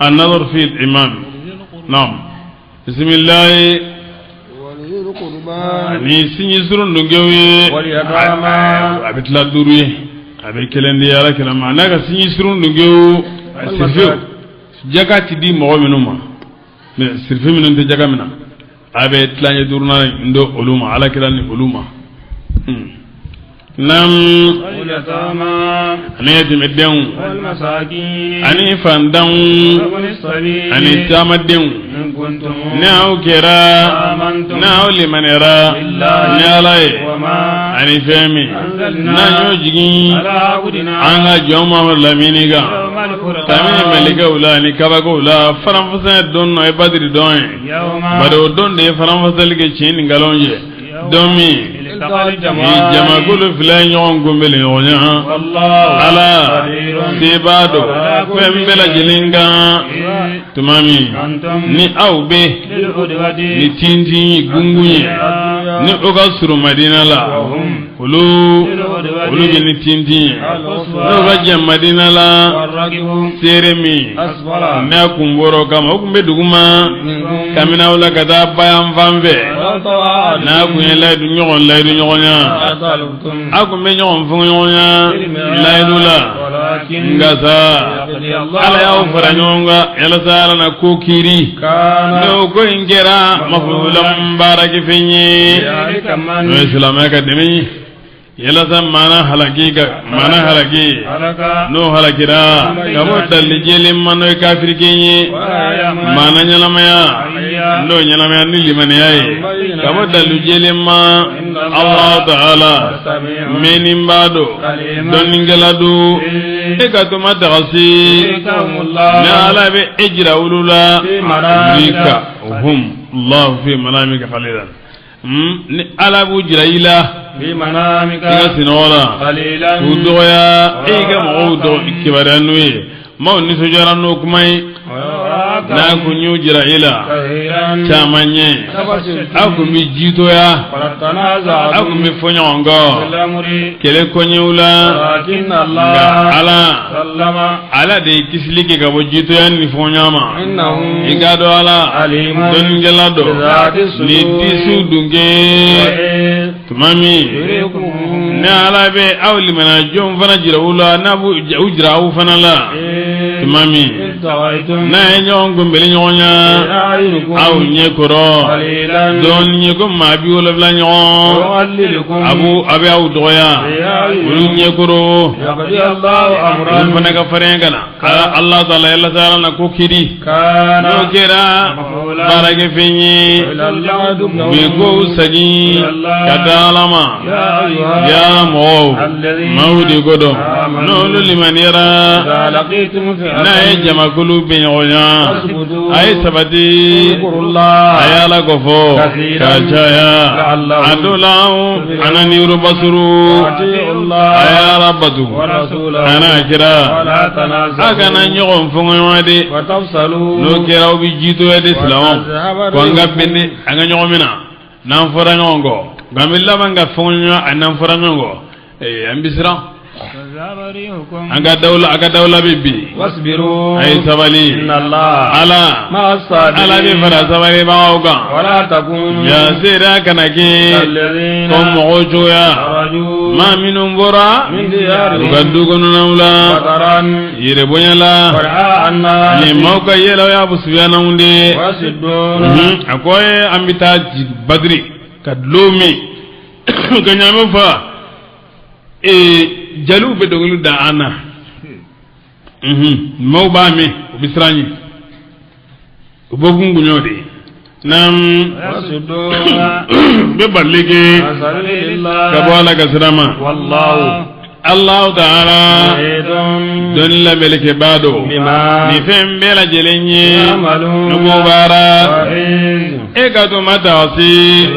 Speaker 1: النظر في الإمام نعم بسم الله ani sinji surun dungew ye a bɛ tila duuru ye a bɛ kelen di ala kira ma n'a ka sinji surun dungew sirifew jaka ti di mɔgɔ minnu ma mais sirife minnu tɛ jaka min na a bɛ tilancɛ duurunan in di olu ma ala kira ni olu ma nam ani yatimɛdenw ani fantanw ani taamadenw ni aw kɛra n'aw limaniyara ni ala ye ani fɛn min n'an y'o jigin an ka jɔn Mamadu lamini kan kabini mɛlɛkɛw la ani kabakow la faranfasaya don nɔ ye badiri don ye bari o don de ye faranfasali kɛ tiɲɛ ni nkalon ye don min ni jamakulu fila ye ɲɔgɔn kunbɛnli ɲɔgɔn ye ala sebaa don fɛn bɛɛ lajɛlen kan tuma min ni aw bɛ ni tintin gungun ye ni o ka surun Madina la olu olu bɛ ni tintin ye n'o ka jan Madina la seere min n'a kun bɔra o kama o kun bɛ duguma kabini aw la ka taa bayan fan fɛ n'a kun ye layidu ɲɔgɔn layidu ɲɔgɔnya aw kun bɛ ɲɔgɔn fɔɲɔgɔnya layidu la nka sa ala y'aw fara ɲɔgɔn kan yalasa ala na ko kiiri n'o ko in kɛra mafulan baarakɛfɛn ye n'o ye silamɛya ka dɛmɛ ye yalasa maana halaki ka maana halaki n'o halakira ka bɔ dalilu jɛlen ma n'o ye kafiriken ye maana ɲɛnamaya n'o ɲɛnamaya ni limaniya ye ka bɔ dalilu jɛlen ma Allahu ta'ala mɛnni b'a don dɔnnikɛla don e ka to ma tagasi ni ala bɛ e jira olu la yurika hum Allahu fi manamika qalilan ni ala b'u jira i la i ka sinɔgɔ la k'u dɔgɔya e y'i ka mɔgɔw dɔgɔ kibaruya n'u ye maaw nisɔndiyara n'o kuma ye n'a kun y'u jira i la caman ɲɛ aw kun bɛ jitoya aw kun bɛ fɔ ɲɔgɔn kɔ kɛlɛ koɲɛw la nka ala ala de ye kisili kɛ ka bɔ jitoya ni fɔɲɔgɔn ma i k'a dɔn ala dɔnnikɛla don ni disiw dunke tuma min ni ala bɛ aw limana jɔnw fana jira u la n'a b'u jira aw fana la tuma min n'a ye ɲɔgɔn kunbɛli ɲɔgɔn ya aw ɲɛ kɔrɔ dɔɔnin ye ko maa 70 ɲɔgɔn a b'u a bɛ aw dɔgɔya olu ɲɛ kɔrɔ olu fana ka farinya ka na ala taala yalasa ala na ko kiri n'o kɛra baarakɛfɛn ye u bɛ kow segin ka taa ala ma yaa mɔgɔw maaw de ko dɔn n'olu limaniyara n'a ye jamakulu bɛ ɲɔgɔn ya a ye sabati a ye ala ko fɔ ka caya a dɔ la ana ni yorobasuru a ye ala bato a n'a kira a kana ɲɔgɔn fɔɲɔgɔn de n'o kɛra aw bɛ jitoya de silamɛw ko an ka bɛn de an ka ɲɔgɔn minɛ n'an fɔra ɲɔgɔn kɔ nka an bɛ laban ka fɔɲɔgɔn a n'an fɔra ɲɔgɔn kɔ ee an bɛ siran an ka dawula a ka dawula bɛ bin a ye sabali ala ala bɛ fara sabalibagaw kan jaseera kana kɛ ko mɔgɔw cogoya maa minnu bɔra u ka du kɔnɔnaw la yɛrɛbonya la ani maaw ka yɛlɛw y'a busuyanaw de a ko an bɛ taa jigin badiri ka dulon min ka ɲaamɛ fa jeliw bɛ dɔnkili da an na maaw b'a mɛn u bɛ siran ɲɛ u bɔ kun kun y'o de ye Naam. Bɛ balili kɛ ka bɔ Ala ka sira ma. Allahu ta'ala dɔnni lamɛlikɛbaa don ni fɛn bɛɛ lajɛlen ye n'u b'o baara e ka to ma taasi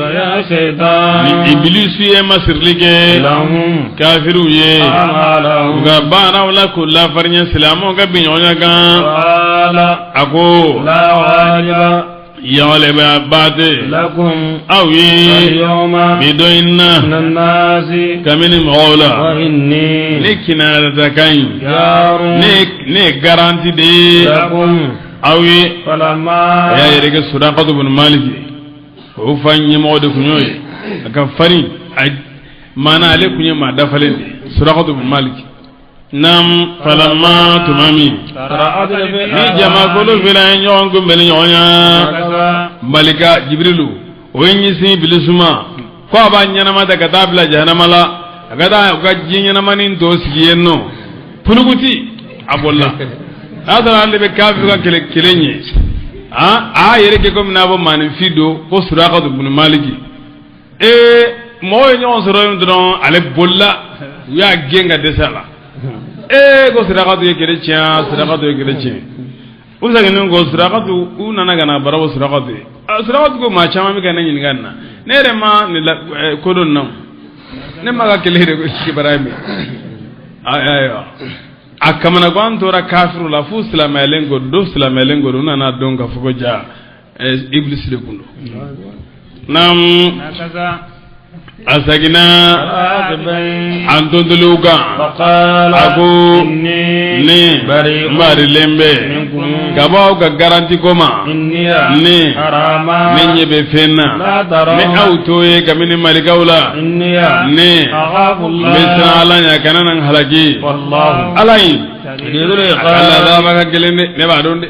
Speaker 1: ni ibilisu ye masirili kɛ kafiriw ye u ka baaraw la k'u lafarinya silamɛw ka bin ɲɔgɔn kan a ko yagaliba tɛ aw ye bi don in na kabini mɔgɔw la ne kinata ka ɲi ne ye garanti de ye aw ye a y'a yɛrɛ kɛ Surakatu bun Maliki o fa ɲɛmɔgɔ de tun y'o ye a ka farin a maana ale tun ye maa dafalen de ye Surakatu bun Maliki. Naam falamma tuma min ni jamakulu fila ye ɲɔgɔn kunbɛnni ɲɔgɔn ya malika Jibirilu o ye ɲɛsin Ibilisu ma ko a b'a ɲɛnama ta ka taa bila jahanama la a ka taa u ka ji ɲɛnamanin tɔ sigi yen nɔ pulukuti a bolila a y'a sɔrɔ ale bɛ kafiri ka kɛlɛ kelen ye a y'a yɛrɛ kɛ komi n'a fɔ maaninfin don ko Surakatu bun Maliki ee mɔgɔw ye ɲɔgɔn sɔrɔ yen dɔrɔn ale bolila u y'a gɛn ka dɛsɛ a la ee ko Surakatu ye kɛlɛ tiɲɛ Surakatu ye kɛlɛ tiɲɛ u seginnen kɔ Surakatu u nana ka na baro bɔ Surakatu ye Surakatu ko maa caman bɛ ka ne ɲininka nin na ne yɛrɛ ma nin la ko dɔn nin na ne ma ka kɛlɛ yɛrɛ kibaruya mɛn ayiwa a kamanagan tora kafiriw la f'u silamɛyalen kɔ dɔ silamɛyalen kɔ u nana dɔn k'a fɔ ko ja Iblis de kun don naam a seginna an tontoliw kan a ko ne n barilen bɛ ka bɔ aw ka garanti ko ma ne ne ɲɛ bɛ fɛn na ni aw t'o ye kabini malikaw la ne n bɛ siran Ala ɲɛ a kana na n halaki Ala in a ka lazaba ka gɛlɛn dɛ ne b'a dɔn dɛ.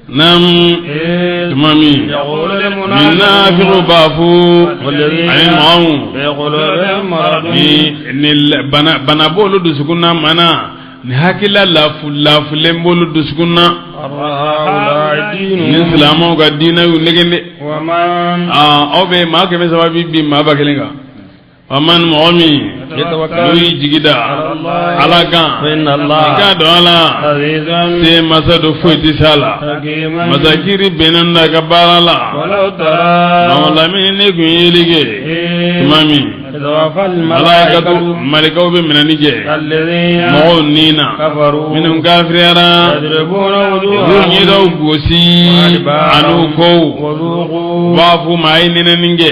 Speaker 1: Naam tuma min munafiqu b'a fɔ ani maaw ni bana b'olu dusukun na mana ni hakilila lafulen b'olu dusukun na ni silamɛw ka diinɛ y'u nɛgɛn dɛ aw bɛ maa 300 bi bin maa 1000 kan. Wa man mɔgɔ min n'o y'i jigi da Ala kan i k'a dɔn Ala se masa don foyi tɛ s'a la masa kiri bɛnnen don a ka baara la mɔgɔ lamini ne tun ye yeli kɛ tuma min malaikatu malikaw bɛ minɛni kɛ mɔgɔw ni na minnu kafiriyara u ɲɛdaw gosi an'u kɔw u b'a f'u ma a ye nɛnɛni kɛ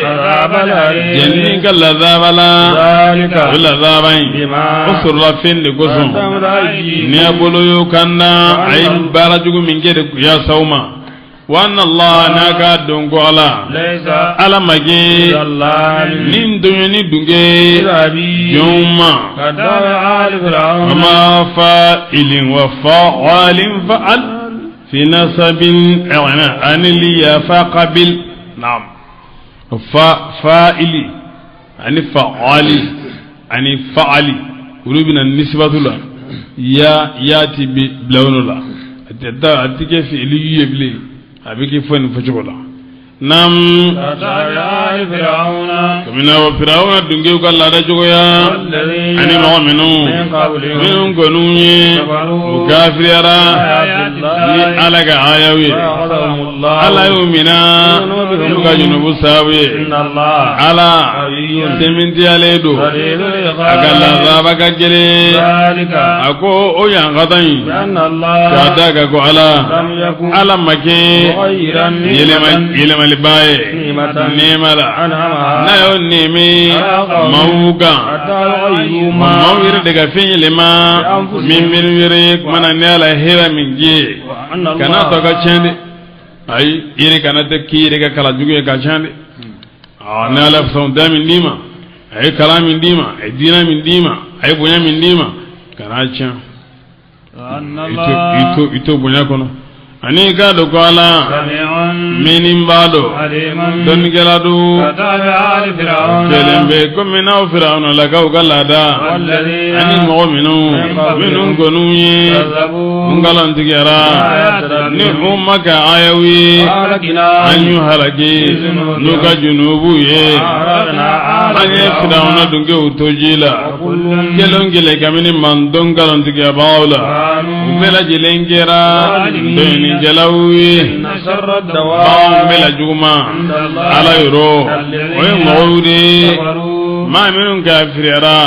Speaker 1: jɛnini ka lazaba la o lazaba in o sɔrɔla fɛn de kosɔn ni a bolo y'o kan na a ye baara jugu min kɛ de y'a s'aw ma wa anna Allah n'a k'a dɔn ko Ala Ala ma kɛ ni tɔɲɔni dun kɛ jɔnw ma wa ma fa'ilin wa fa'alin fa'al fi nasabin anil ya faqabil naam fa fa'ili ani fa'ali ani fa'ali olu bɛna nisibatu la ya ya ti bi bila o la a tɛ kɛ fi'ili ye bilen a bɛ kɛ fɔ nin fɔcogo la naam kabini wa firawuna dunkew ka laada cogoya ani mɔgɔ minnu kɔni ye u kafiriyara ni Ala ka ayaw ye Ala y'u mina n'u ka junubu sababu ye Ala sɛmɛntiyalen don a ka lazaba ka gɛlɛn a ko o yankata in k'a da kan ko Ala Ala ma kɛ yɛlɛmalibaa ye nɛɛma la n'a y'o nɛɛmɛ maaw kan maaw yɛrɛ de ka fɛn yɛlɛma min minnu yɛrɛ ye kuma na ni Ala ye hɛrɛ min k'i ye kana to ka tiɲɛ dɛ ayi i yɛrɛ kana tɛ k'i yɛrɛ ka kala jugu ye ka tiɲɛ dɛ ni Ala sɔn da min d'i ma a ye kalan min d'i ma a ye diinɛ min d'i ma a ye bonya min d'i ma kana tiɲɛ i to bonya kɔnɔ. Ani k'a dɔn ko Ala mɛnni b'a dɔn, dɔnnikɛla don. Kelen bɛ komi n'aw Firawuna lakaw ka laada ani mɔgɔ minnu kɔniw ye nkalontigɛra ni u ma kɛ ayaw ye, an y'u halaki n'u ka junubu ye. An ye Firawuna dunkew to ji la kelen kelen kabini mantɔn nkalontigɛbagaw la, u bɛɛ lajɛlen kɛra dɔnnikɛlaw ye. Baganw bɛɛ la juguman Ala yɔrɔ, o ye mɔgɔw de ye, maa minnu kafiriyara,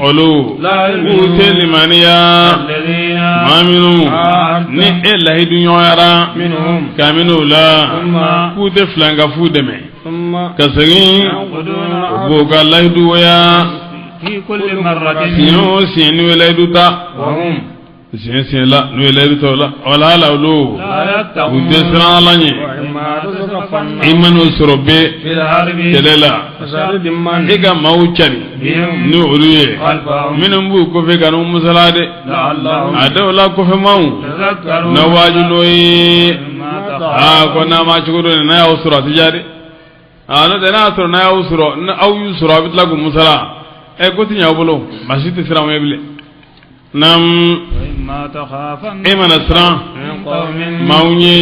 Speaker 1: olu k'u tɛ limaniya. Maa minnu ni e lahidu ɲɔgɔnyara kabini u la k'u tɛ filankafu dɛmɛ, ka segin u b'u ka lahidu waya siɲɛ o siɲɛ n'u ye lahidu ta, siɲɛ siɲɛ la n'u ye layidu ta o la, wala la olu u tɛ siran Ala ɲɛ. I man'u sɔrɔ bɛɛ kɛlɛ la, i ka maaw cari ni olu ye minnu b'u kɔfɛ ka n'u musala dɛ, a dɔw la kɔfɛmaw na waaju n'o ye. Aa, ko n'a ma cogo dɔ n'a y'aw sɔrɔ, a tɛ diya dɛ. Aa, n'o tɛ n'a y'a sɔrɔ n'a y'aw sɔrɔ, aw y'u sɔrɔ, a bɛ tila k'u musala, ɛ, ko tɛ ɲɛ aw bolo, maa si tɛ siran aw ɲɛ bilen. Nam, e mana siran maaw ɲɛ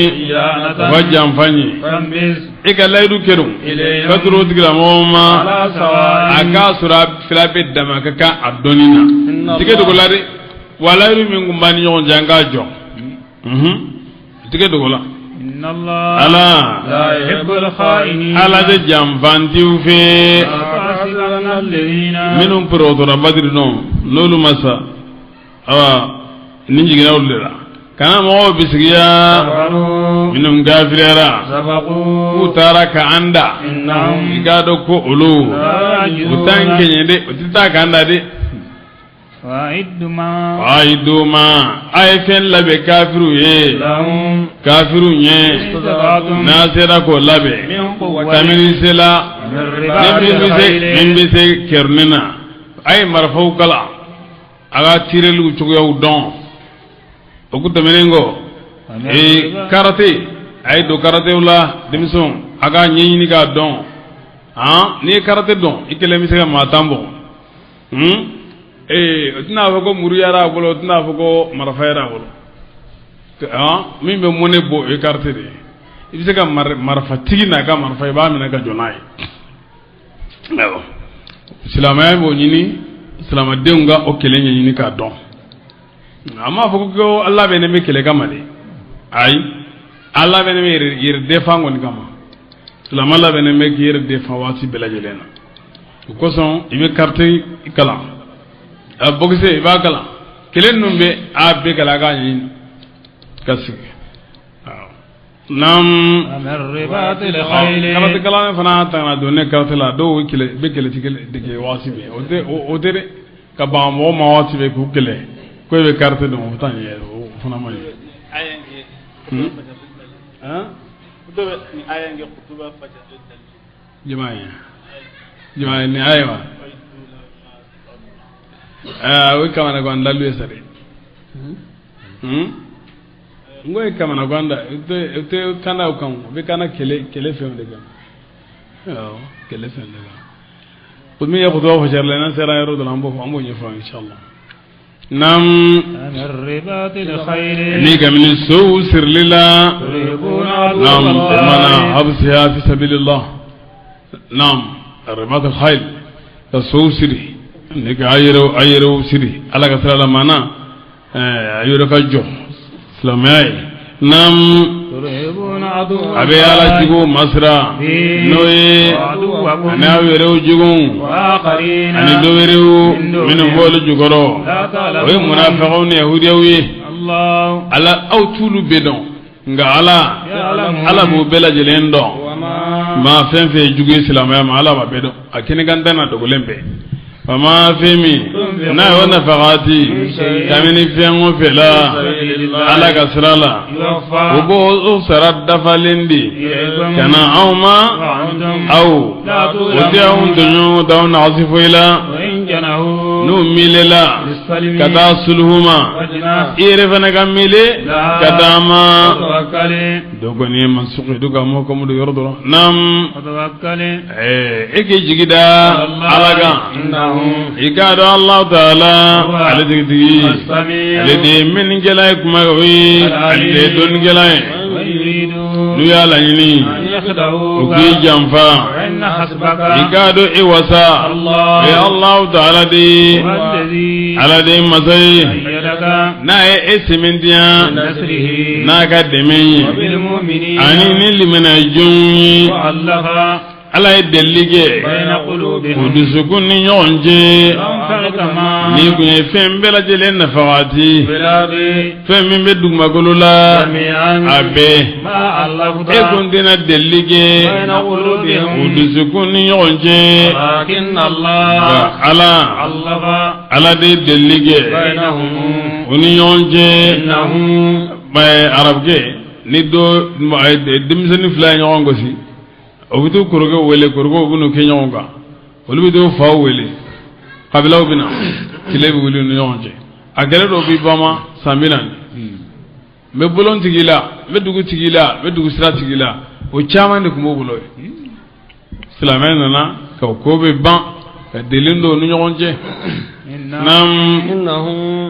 Speaker 1: u ka janfa ɲɛ, e ka layidu kɛrun ka turu o tigilamɔgɔw ma, a k'a sɔrɔ a fila bɛɛ dama ka kan a dɔnni na, tigɛ dogo la dɛ. Wa layidu min tun b'an ni ɲɔgɔn cɛ, an k'a jɔ, tigɛ dogo la. Ala Ala tɛ janfantiw fɛ. Minnu porokotora Badiri nɔ, n'olu ma sa, awa, nin jiginna olu de la. Kana mɔgɔw bisigiya minnu kafiriyara k'u taara ka an da, i k'a dɔn ko olu u t'an kɛɲɛ dɛ, u tɛ taa k'an da dɛ. Ayidu ma, a ye fɛn labɛn kafiriw ye, kafiriw ɲɛ n'a sera k'o labɛn kabini sela ni min bɛ se kɛrɛnin na, a ye marifaw kalan, a ka tireliw cogoyaw dɔn. O ko tɛmɛnen kɔ, ee, karate, a ye don karatew la, denmisɛnw, a k'a ɲɛɲini k'a dɔn. N'i ye karate dɔn, i kelen bɛ se ka maa 10 bɔ. Ee, o tɛna fɔ ko muru yɛrɛ a bolo, o tɛna fɔ ko marifa yɛrɛ a bolo. Min bɛ mɔnɛ bɔ, o ye karate de ye. I bɛ se ka marifatigi n'a ka marifa, i b'a minɛ ka jɔ n'a ye. Ayiwa, silamɛya b'o ɲini, silamɛdenw ka o kɛlɛ ɲɛɲini k'a dɔn. A m'a fɔ ko ala bɛ ne bɛ kɛlɛ kama dɛ, ayi, ala bɛ ne bɛ yɛrɛ défend kɔni kama. Silamɛ labɛnnen bɛ k'i yɛrɛ défend waati bɛɛ lajɛlen na. O kosɔn i bɛ karate kalan, a boxe i b'a kalan, kɛlɛ ninnu bɛ a bɛɛ kalan, a k'a ɲɛɲini ka sigi. Naam, karate kalan fana ta kana don ne karate la, dɔw kɛlɛ bɛ kɛlɛti dege waati bɛɛ, o tɛ o tɛ dɛ, ka ban mɔgɔ ma waati bɛɛ k'u kɛlɛ ko e bɛ karate dɔn, o t'a ɲɛ, o fana man ɲi. Jama ye jama ye ni ayiwa, o ye kamanagan dalu ye sa dɛ. N ko ye kamanagan da, o tɛ kana o kan, o bɛ kana kɛlɛ kɛlɛ fɛnw de kan, awɔ, kɛlɛ fɛn de kan. Ko min ye kutuba fɔ sariya la, n'an sera yɔrɔ dɔ la, an b'o fɔ, an b'o ɲɛfɔ inshallah. Naam, ni kabini sow sirili la, naam, mana habsiha fi sabilillah, naam, ribat al-khayl, ka sow siri ni ka a yɛrɛw siri Ala ka sira la, mana a yɛrɛ ka jɔ silamɛya ye. Naam, a bɛ Ala jugu masira n'o ye, ani aw yɛrɛw jugu, ani dɔ wɛrɛw minnu b'olu jukɔrɔ, o ye munafiqaw ni yahudiyaw ye. Ala, aw t'olu bɛɛ dɔn, nka Ala b'o bɛɛ lajɛlen dɔn. Maa fɛn fɛn ye jugu ye silamɛya ma, Ala b'a bɛɛ dɔn, a kɛnɛkan tɛ n'a dogolen bɛɛ. Fama fɛn min n'a y'o nafagati kabini fɛn o fɛ la Ala ka sira la, o b'o sara dafalen di ka na aw ma. Aw o tɛ anw tɔɲɔ, t'anw nagasi foyi la. N'u miirila ka taa suluhu ma i yɛrɛ fana ka mele ka taa ma dɔ kɔni ye mansuku du ka mɔ kɔmu don yɔrɔ dɔrɔn naam e k'i jigi da ala kan i k'a dɔn Alahu taala ale tigitigi ale de ye mɛnnikɛla ye kuma o ye ale de ye dɔnnikɛla ye n'u y'a laɲini u k'i janfa i k'a dɔn e wasa o ye Alahu taala de ye ala de ye masa ye n'a ye e sɛmɛntiya n'a ka dɛmɛ ye ani ni limaniya jɔnw ye ala ye delili kɛ u dusukun ni ɲɔgɔn cɛ n'i kun ye fɛn bɛɛ lajɛlen nafagati fɛn min bɛ dugumakolo la a bɛɛ e kun tɛna delili kɛ u dusukun ni ɲɔgɔn cɛ nka ala ala de ye delili kɛ u ni ɲɔgɔn cɛ arabukɛ ni dɔ denmisɛnnin fila ye ɲɔgɔn gosi o bɛ t'u kɔrɔkɛw wele kɔrɔkɛw bɛ n'u kɛ ɲɔgɔn kan olu bɛ t'u faw wele kabilaw bɛ na kɛlɛ bɛ wuli u ni ɲɔgɔn cɛ a kɛlɛ dɔw bɛ bama san 40 n bɛ bolon tigi la n bɛ dugu tigi la n bɛ dugu sira tigi la o caman de tun b'o bolo yen silamɛ nana ka ko bɛ ban ka deli don u ni ɲɔgɔn cɛ naam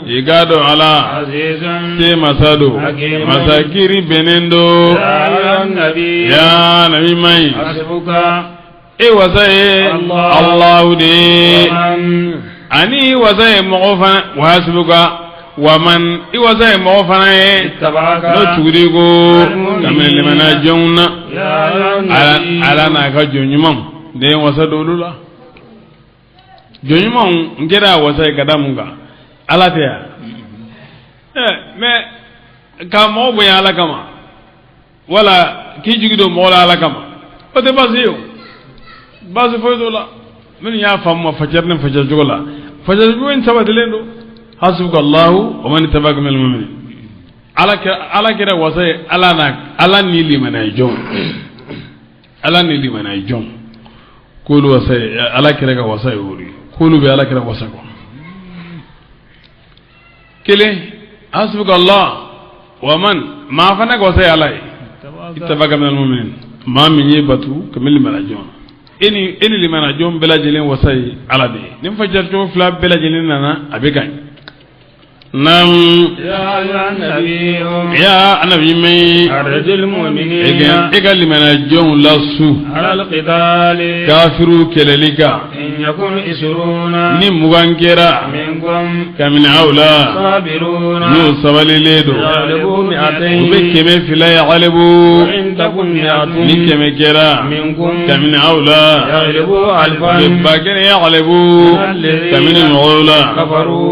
Speaker 1: i k'a dɔn ala se masa don masa kiri bɛnnen don yaa nabi ɲuman ye e wasa ye Alahu de ye ani i wasa ye mɔgɔ fana wahasibuka waman i wasa ye mɔgɔ fana ye n'o tugura i kɔ kabini limaniya jɔnw na ala n'a ka jɔn ɲumanw de ye wasa don olu la jɔn ɲumanw n kɛra a wasa ye ka da mun kan ala tɛ yan mais ka mɔgɔ bonya ala kama wala k'i jigi don mɔgɔ la ala kama o tɛ baasi ye o baasi foyi t'o la minnu y'a faamu ma fajari ni fajari cogo la fajari cogo in sabatilen don hasibuka Allahu wa man ittaba'aka minal mu'minin ala kɛra wasa ye ala na ala ni limaniya jɔn ala ni limaniya jɔn k'olu wasa ye ala kɛra ka wasa ye o de ye k'olu bɛ ala kɛra wasa kɔ kelen hasibuka Allah wa man maa fana ka wasa ye ala ye ittaba'aka minal mu'minin maa min ye batu kabini limaniya jɔn e ni limaniya jɔn bɛɛ lajɛlen wasa ye ala de ye ni fajari cogo fila bɛɛ lajɛlen nana a bɛ ka ɲi naam ya annabi min e ka limaniya jɔnw lasu kafiru kɛlɛli kan ni 20 kɛra kabini aw la n'u sabalilen don u bɛ 200 ye galibu ni 100 kɛra kabini aw la u bɛ 1000 ye galibu kabini mɔgɔw la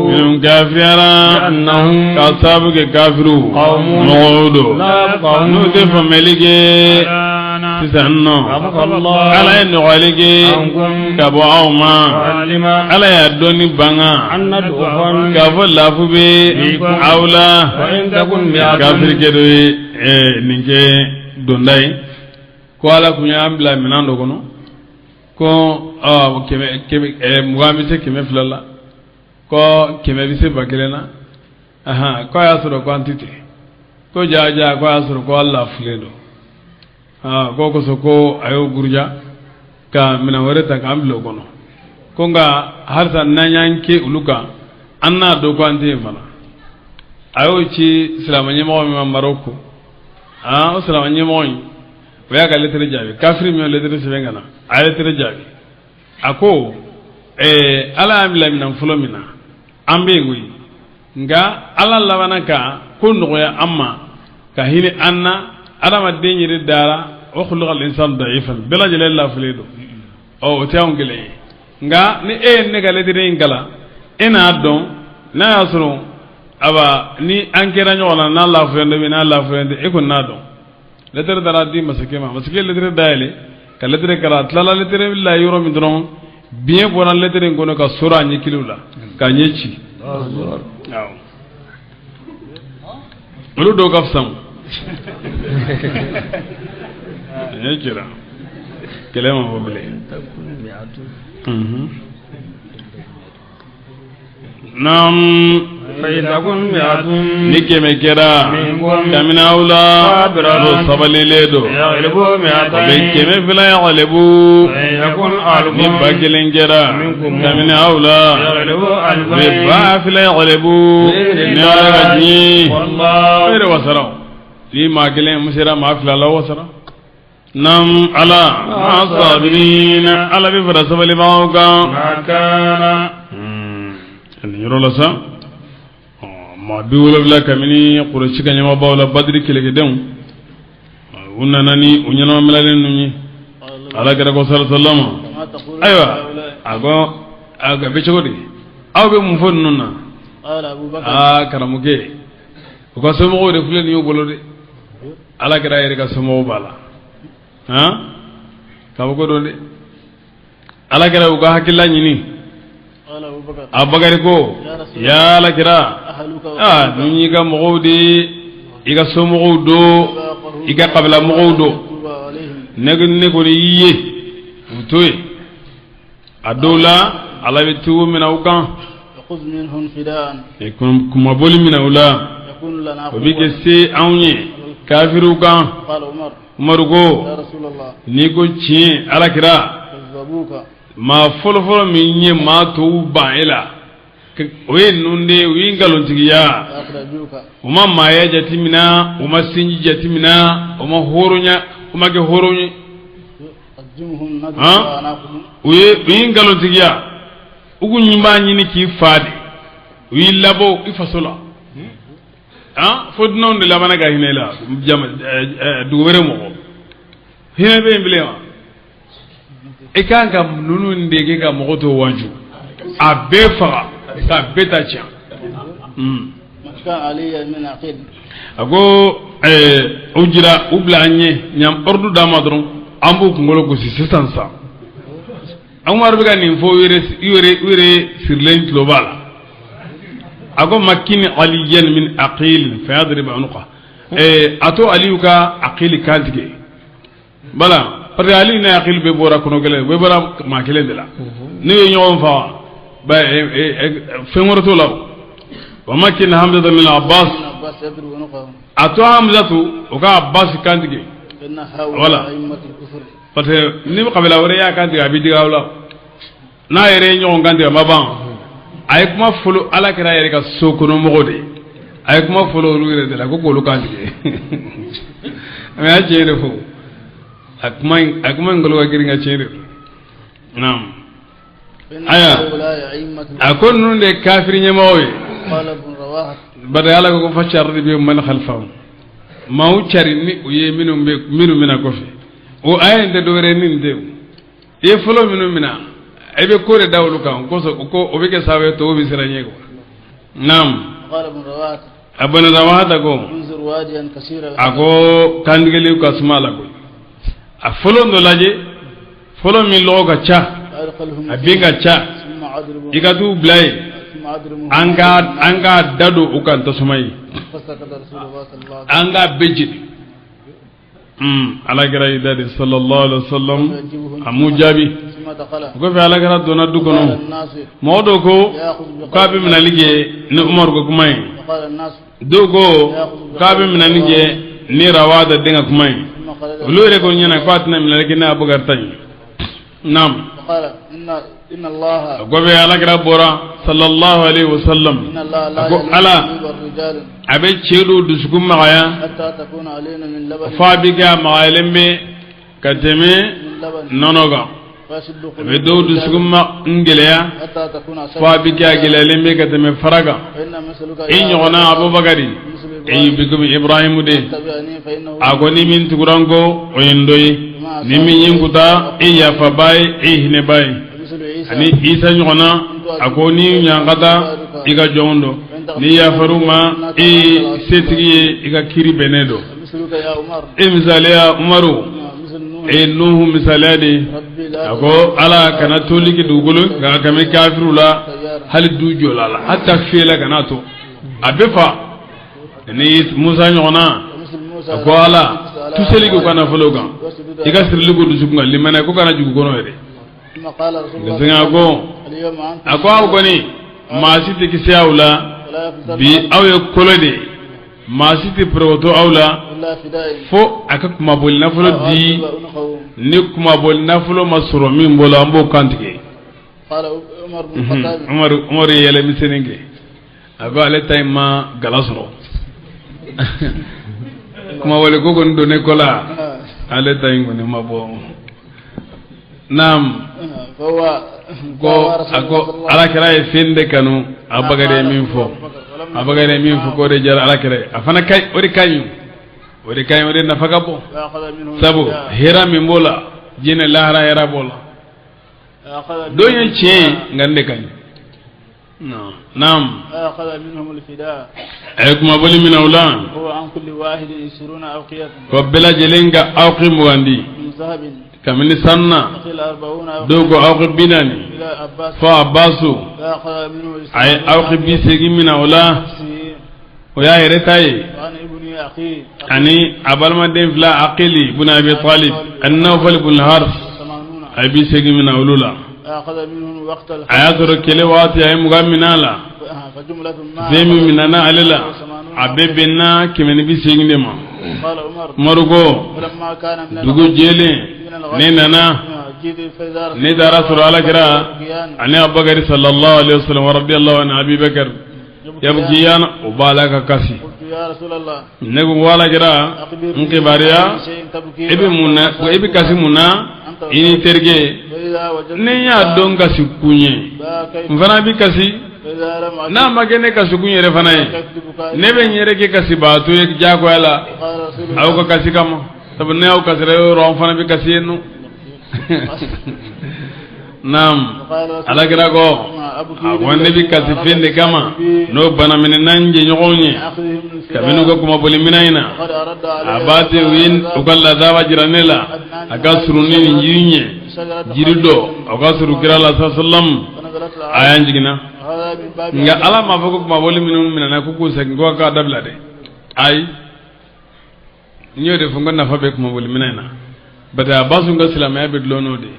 Speaker 1: minnu kafiriyara k'a sababu kɛ kafiru mɔgɔw don n'u tɛ faamuyali kɛ sisan nɔ ala ye nɔgɔyali kɛ ka bɔ aw ma ala y'a dɔnni banga k'a fɔ lafu bɛ aw la kafirikɛ dɔ ye nin kɛ donda ye ko ala kun y'an bila minɛn dɔ kɔnɔ ko 20 bɛ se 200 la ko 100 bɛ se 1000 na k'a y'a sɔrɔ ko an tɛ ten ko ja ja k'a y'a sɔrɔ ko ala lafulen don k'o kosɔn ko a y'o buruja ka minɛn wɛrɛ ta k'an bila o kɔnɔ ko nka halisa n'an y'an kɛ olu kan an n'a dɔn ko an tɛ yen fana a y'o ci silamɛ ɲɛmɔgɔ min ma Maroko o silamɛ ɲɛmɔgɔ in o y'a ka lɛtɛrɛ jaabi kafiri min ye lɛtɛrɛ sɛbɛn ka na a ye lɛtɛrɛ jaabi a ko ala y'an bila minɛn fɔlɔ min na an bɛ yen koyi nka ala labanna ka ko nɔgɔya an ma ka hinɛ an na adamaden yɛrɛ dara o khuliqal insanu da'ifan bɛɛ lajɛlen lafulen don ɔ o tɛ anw kelen ye nka ni e ye ne ka lɛtɛrɛ in kalan e n'a dɔn n'a y'a sɔrɔ aba ni an kɛra ɲɔgɔn na n'a lafulen dɔ bɛ n'a lafulen tɛ e kɔni n'a dɔn lɛtɛrɛ taara di masakɛ ma masakɛ ye lɛtɛrɛ dayɛlɛ ka lɛtɛrɛ kalan a tilala lɛtɛrɛ la yɔrɔ min dɔrɔn biɲɛ bɔra lɛtɛrɛ in kɔnɔ ka sɔrɔ a ɲɛkiliw la k'a ɲɛ ci olu dɔw ka fisa ɲɛ cira kɛlɛ ma bɔ bilen. Naam. Ni 100 kɛra kabini aw la, n'o sabalilen don, o bɛ 200 galibu. Ni 1000 kɛra kabini aw la, o bɛ 2000 galibu ni Ala ka diɲɛ ye. O yɛrɛ wasara, ni maa kelen mun sera maa fila la, o wasara. Naam, ala ma'a sabirina, Ala bɛ fara sabalibagaw kan. Nin yɔrɔ la sa, maa 70 kabini Kurɛsi ka ɲɛmaabaw la, Badiri kɛlɛkɛdenw, u nana ni u ɲɛnamaminɛlen ninnu ye. Ala kira ko sallallahu alaihi wasallam, ayiwa, a ko a bɛ cogo di? Aw bɛ mun fɔ ninnu na? Aa, karamɔgɔkɛ, u ka somɔgɔw de filɛ nin y'u bolo dɛ. Ala kira yɛrɛ ka somɔgɔw b'a la. Han, kabako don dɛ. Ala kira u ka hakilila ɲini. Abubakari ko: ya Ala kira, aa, ninnu y'i ka mɔgɔw de ye, i ka somɔgɔw don, i ka kabila mɔgɔw don. Ne kɔni y'i ye, u to yen. A dɔw la, Ala bɛ tugu minɛ u kan, kunmabɔli minɛ u la, o bɛ kɛ se anw ye kafiriw kan. Umaru ko: n'i ko tiɲɛ, Ala kira, maa fɔlɔfɔlɔ min ye maa tɔw ban e la, o ye ninnu de ye. U ye nkalontigiya, u ma maaya jateminɛ, u ma sinji jateminɛ, u ma hɔrɔnya, u ma kɛ hɔrɔn ye. U ye nkalontigiya, u kun b'a ɲini k'i fa de, u y'i labɔ i faso la fo dunanw de labanna ka hinɛ i la. Dugu wɛrɛ mɔgɔ hinɛ bɛ yen bilen wa? I kan ka ninnu de kɛ ka mɔgɔ to waju, a bɛɛ faga k'a bɛɛ ta tiɲɛ. A ko u jira u bila an ɲɛ ɲam ordre d'an ma dɔrɔn, an b'u kunkolo gosi sisan sisan. Umaru bɛ ka nin fɔ, u yɛrɛ sirilen tulo b'a la. A ko: makkin aliyan min aqil fayadrib unuqa. A to Aliyu ka Aqili kan tigɛ. Voilà, parce que Aliyu ni Aqil bɛɛ bɔra kɔnɔ kelen, bɛɛ bɔra maa kelen de la. N'u ye ɲɔgɔn faga, fɛn wɛrɛ t'o la. Wa makkin Hamzata min Abbas, a to Hamzatu o ka Abbas kan tigɛ. Voilà, parce que ni kabila wɛrɛ y'a kan tigɛ, a bɛ digi aw la. N'a yɛrɛ ye ɲɔgɔn kan tigɛ, a ma ban. A ye kuma fɔlɔ, Ala kira yɛrɛ ka so kɔnɔ mɔgɔ de a ye kuma fɔlɔ olu yɛrɛ de la, ko k'olu kan tigɛ. Mais a tiɲɛ de fɔ, a kuma in kolo ka girin ka tiɲɛ de. Naam, aya, a ko ninnu de ye kafiri ɲɛmɔgɔw ye. Bari Ala ko: fasharrid bihim man khalfahum, maaw cari ni u ye minnu bɛ minnu bɛna kɔfɛ. O aya in tɛ dɔwɛrɛ ye ni nin tɛ. O i ye fɔlɔ minnu minɛ, i bɛ ko de da olu kan kosɔn, ko o bɛ kɛ sababu ye tɔw bɛ siran ɲɛ quoi. Naam, a bana Rawahata ko, a ko kantigɛli ka suma la koyi. A fɔlɔ dɔ lajɛ, fɔlɔ min lɔgɔ ka ca, a bin ka ca, i ka t'u bila yen, an ka da don u kan tasuma ye, an k'a bɛɛ jeni. Ala kira y'i da de, sallallahu alaihi wa sallam, a m'u jaabi. O kɔfɛ, Ala kira donna du kɔnɔ. Mɔgɔ dɔw ko k'a bɛ minɛli kɛ ni Umaru ka kuma ye, dɔw ko k'a bɛ minɛli kɛ ni Rawada den ka kuma ye. Olu yɛrɛ ko ɲɛna k'a tɛna minɛli kɛ ni Abubakar ta ye. Naam, o kɔfɛ, Ala kira bɔra, sallallahu alaihi wa sallam, a ko: Ala a bɛ cɛ dɔw dusukun magaya f'a bɛ kɛ a magayalen bɛ ka tɛmɛ nɔnɔ kan, a bɛ dɔw dusukun ma n gɛlɛya f'a bɛ kɛ a gɛlɛyalen bɛ ka tɛmɛ fara kan. I ɲɔgɔnna Abubakari e bɛ komi Ibrahimu de. A ko ni min tugura n kɔ, o ye n dɔ ye, ni min ye n kuta, e yafaba ye, e hinɛba ye. Ani Isa ɲɔgɔnna, a ko ni ɲankata i ka jɔnw dɔn, ni yafar'u ma, e ye setigi ye, i ka kiri bɛnnen don. E misaliya Umaru, e ye Nuhu misaliya de ye. A ko: Ala kana toli kɛ dugukolo nka kɛmɛ kafiriw la, hali du jɔla la, hata fiyɛla kana to a bɛ fa. Ni Musa ɲɔgɔnna, a ko: Ala tuseli k'u ka nafolo kan, i ka sirili ko dusukun kan limaniya ko kana jugu kɔnɔ yɛrɛ. Nka ko a ko aw kɔni Maa si tɛ kisi aw la bi, aw ye kolo de ye, maa si tɛ porokoto aw la fo a ka kumaboli nafolo di. Ni kumaboli nafolo ma sɔrɔ min bolo, an b'o kan tigɛ. Umaru ye yɛlɛ misɛnnin kɛ, a ko ale ta in ma gala sɔrɔ. Kumaboli ko kɔni don ne kɔ la, ale ta in kɔni ma bɔ. Naam, ko a ko alakira ye fɛn de kanu, Abubakar ye min fɔ, Abubakar ye min fɔ, k'o de diyara alakira ye. A fana ka ɲi, o de ka ɲi, o de ka ɲi, o de nafa ka bon, sabu hɛrɛ min b'o la, diɲɛ lahara hɛrɛ b'o la. Don ye tiɲɛ ye, nka nin de ka ɲi. Naam, a ye kumaboli minɛ o la ko bɛɛ lajɛlen ka awqi 20 di kabini sanu na. Dɔw ko awqi 40, fo Abasu a ye awqi 80 minɛ o la, o y'a yɛrɛ ta ye, ani a balimaden fila, Aqili bun Abi Talib ani Nawfal bun Haris, a ye 80 minɛ olu la. A y'a sɔrɔ kɛlɛ waati, a ye 20 minɛ a la. Fɛn min minɛna ale la, a bɛɛ bɛnna 180 de ma. Umaru ko dugu jɛlen, ne nana, ne taara sɔrɔ alakira ani Abubakari sallallahu alaihi wasallam, radiyallahu anhu, Abubakar yabkiyan, o b'a la ka kasi. Ne ko ko alakira, n kibaruya, e bɛ mun na, e bɛ kasi mun na, i ni terikɛ? Ne y'a dɔn kasi kun ye, n fana bɛ kasi. N'a ma kɛ ne kasi kun yɛrɛ fana ye, ne bɛ n yɛrɛ kɛ kasibaatɔ ye diyagoya la aw ka kasi kama, sabu ne y'aw kasira yɔrɔ, an fana bɛ kasi yen nɔ. Naam, alakira ko a ko ne bɛ kasi fɛn de kama, n'o bana minɛ n'an jɛɲɔgɔnw ye kabini u ka kumaboli minɛ in na. A b'a te u ye u ka ladaba jira ne la, a ka surun ni nin jiri ye, jiri dɔ a ka surun kira la sallam, a y'an jiginna. Nka ala m'a fɔ ko kumaboli minnu minɛna ko k'u segin ko k'a dabila dɛ. Ayi, n y'o de fɔ n ko nafa bɛ kumaboli minɛ in na, parce que a ba sun ka silamɛya bɛ dulon n'o de ye,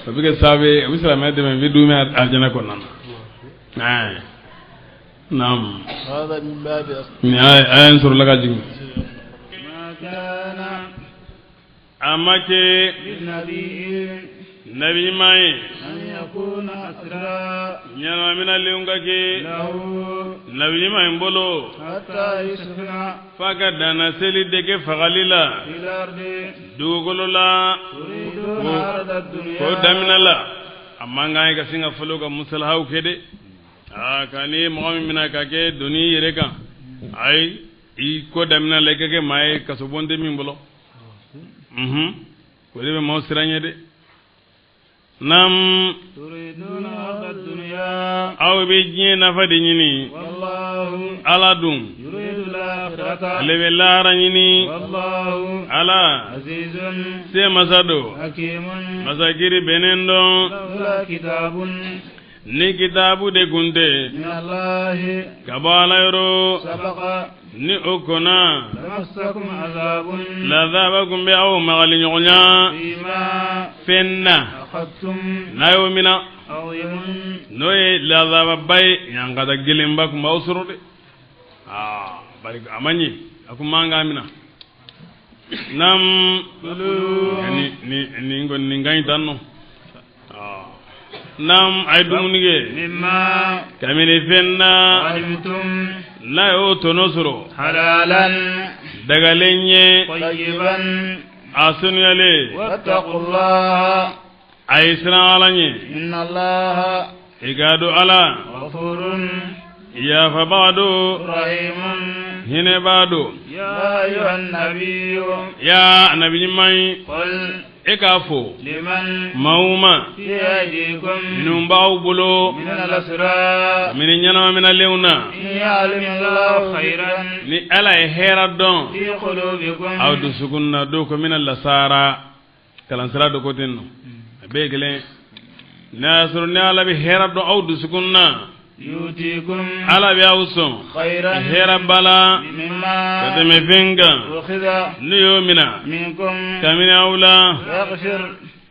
Speaker 1: o bɛ kɛ sababu ye o bɛ silamɛya dɛmɛ, i bɛ dumuni alijana kɔnɔna na. Naam, nin aya in sɔrɔla ka jigin. A ma kɛ nabi ɲuman ye ɲɛnamaminɛlenw ka kɛ nabi ɲuman in bolo f'a ka danna seli dege fagali la dugukolo la k'o daminɛ la. A man kan ye ka sin ka fɔlɔ ka musalahaw kɛ dɛ. Aa, ka ni mɔgɔ min bɛna ka kɛ doni i yɛrɛ kan, ayi, i ko daminɛ la, i ka kɛ maa ye kasobon tɛ min bolo. O de bɛ maaw siran ɲɛ dɛ. Naam, aw bɛ diɲɛ nafa de ɲini, ala dun ale bɛ lahara ɲini. Ala se masa don, masakiri bɛnnen dɔn. Ni kitabu de kun tɛ ka bɔ ala yɔrɔ, ni o kɔnna, lazaba kun bɛ aw magali ɲɔgɔnya fɛn na n'a y'o mina, n'o ye lazababa ye, ɲankata gɛlɛnba kun b'aw sɔrɔ dɛ. Aa, bari a ma ɲɛ, a kun man k'a mina. Naam, ni ni nin kɔni nin ka ɲi tan nɔ. Naam, a ye dumuni kɛ kabini fɛn na n'a y'o tɔnɔ sɔrɔ dagalen ye, a sanuyalen. A ye siran ala ɲɛ, i k'a dɔn ala yafabaga don, hinɛbaa don. Ya nabi ɲuman ye, e k'a fɔ maaw ma minnu b'aw bolo kabini ɲɛnamaminɛlenw na, ni ala ye hɛrɛ dɔn aw dusukun na, dɔw ko mina lasara kalansira dɔ ko ten nɔ, a bɛɛ ye kelen. N'a y'a sɔrɔ ni ala bɛ hɛrɛ dɔn aw dusukun na, ala bɛ aw sɔn hɛrɛ bala ka tɛmɛ fɛn kan n'u y'o minɛ kabini aw la.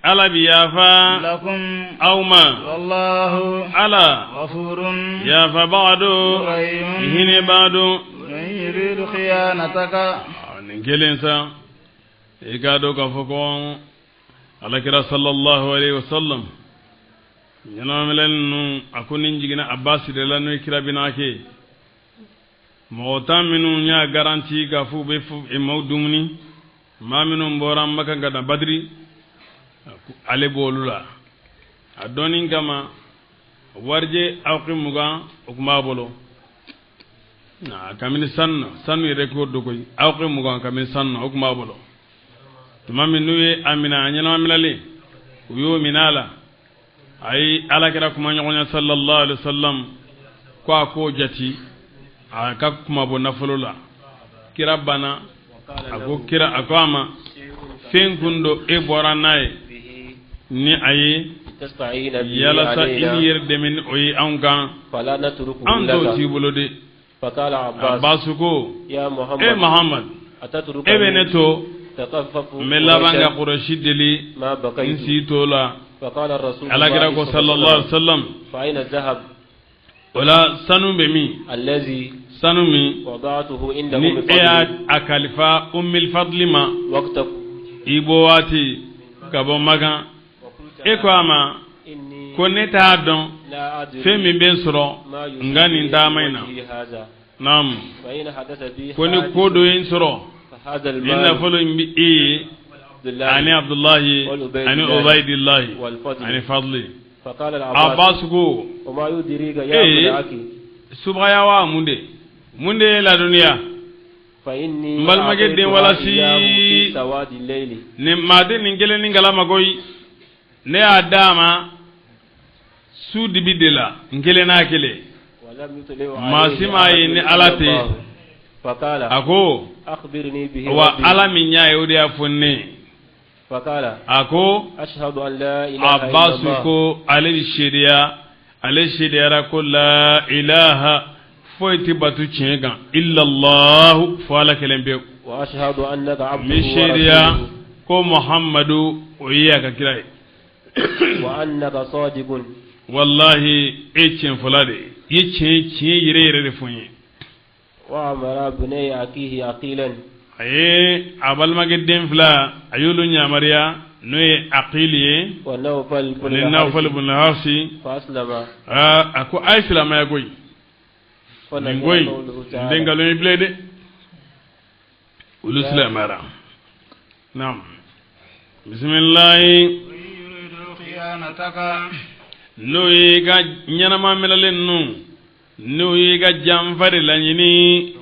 Speaker 1: Ala bi yafa
Speaker 3: لكم
Speaker 1: aw ma.
Speaker 3: والله
Speaker 1: Ala
Speaker 3: غفور
Speaker 1: yafabaga don,
Speaker 3: رحيم.
Speaker 1: hinɛbaga don.
Speaker 3: من يريد خيانتك
Speaker 1: Nin kelen sa, i k'a dɔn k'a fɔ ko alakira sallallahu alaihi wasallam ɲɛnamɛlɛ ninnu, a ko nin jiginna Abbas de la, n'o ye kira binakɛ ye. Mɔgɔ 10 minnu y'a garanti k'a fɔ u bɛ maaw dumuni, maa minnu bɔra Makan ka na Badiri, ale b'olu la. A dɔnni kama, warijɛ awki 20, o tun b'a bolo kabini sanu na. Sanu yɛrɛ k'o dogo, awki 20 kabini sanu na, o tun b'a bolo. Tuma min n'u ye a minɛ, a ɲɛnama minɛlen, u y'o minɛ a la, a ye alakira kuma ɲɔgɔnya sallallahu alaihi wa sallam ko a k'o jati a ka kuma bɔ nafolo la. Kira banna. A ko kira, a ko a ma, fɛn kun don e bɔra n'a ye ni a ye yalasa i ni yɛrɛ dɛmɛ ni o ye anw kan, anw t'o t'i bolo de. Abbas ko, e Muhammad, e bɛ ne to n bɛ laban ka Kurɛsi deli n si t'o la. Alakira ko sallallahu alaihi wa sallam, o la sanu bɛ min? Sanu min ni e y'a a kalifa Ummil Fadli ma i bɔ waati ka bɔ Makan, e ko a ma ko ne t'a dɔn fɛn min bɛ n sɔrɔ n ka nin taama in na. Naamu, ko ni ko dɔ ye n sɔrɔ, nin nafolo in bɛ e ye ani Abdullahi ani Ubaydillahi ani Fadli. Abbas ko, ee, subagaya wa mun de, mun de ye ladɔnniya n balimakɛ den walasi nin maaden nin kelen nin kalama koyi? Ne y'a d'a ma su dibi de la, n kelen n'a kelen, maa si m'a ye ni Ala tɛ. A ko, wa Ala min y'a ye, o de y'a fɔ ne ye. A ko Abbas ko ale bɛ seereya, ale seereyara ko la ilaha, foyi tɛ batu tiɲɛ kan, illallahu, fo Ala kelen pewu. N bɛ seereya ko Muhammadu, o ye a ka kira ye. Wallahi, e tiɲɛfɔla de ye, i ye tiɲɛ tiɲɛ yɛrɛ yɛrɛ de fɔ n ye. A ye a balimakɛ den fila, a y'olu yamaruya, n'o ye Aqili ye ni Nawfal ibn Harisi. A ko a ye silamɛya koyi, nin ko in n tɛ nkalon ye bilen dɛ. Olu silamɛyara. Naam, bisimilahi. N'o ye ka ɲɛnama minɛlen ninnu, n'o ye ka janfa de laɲini,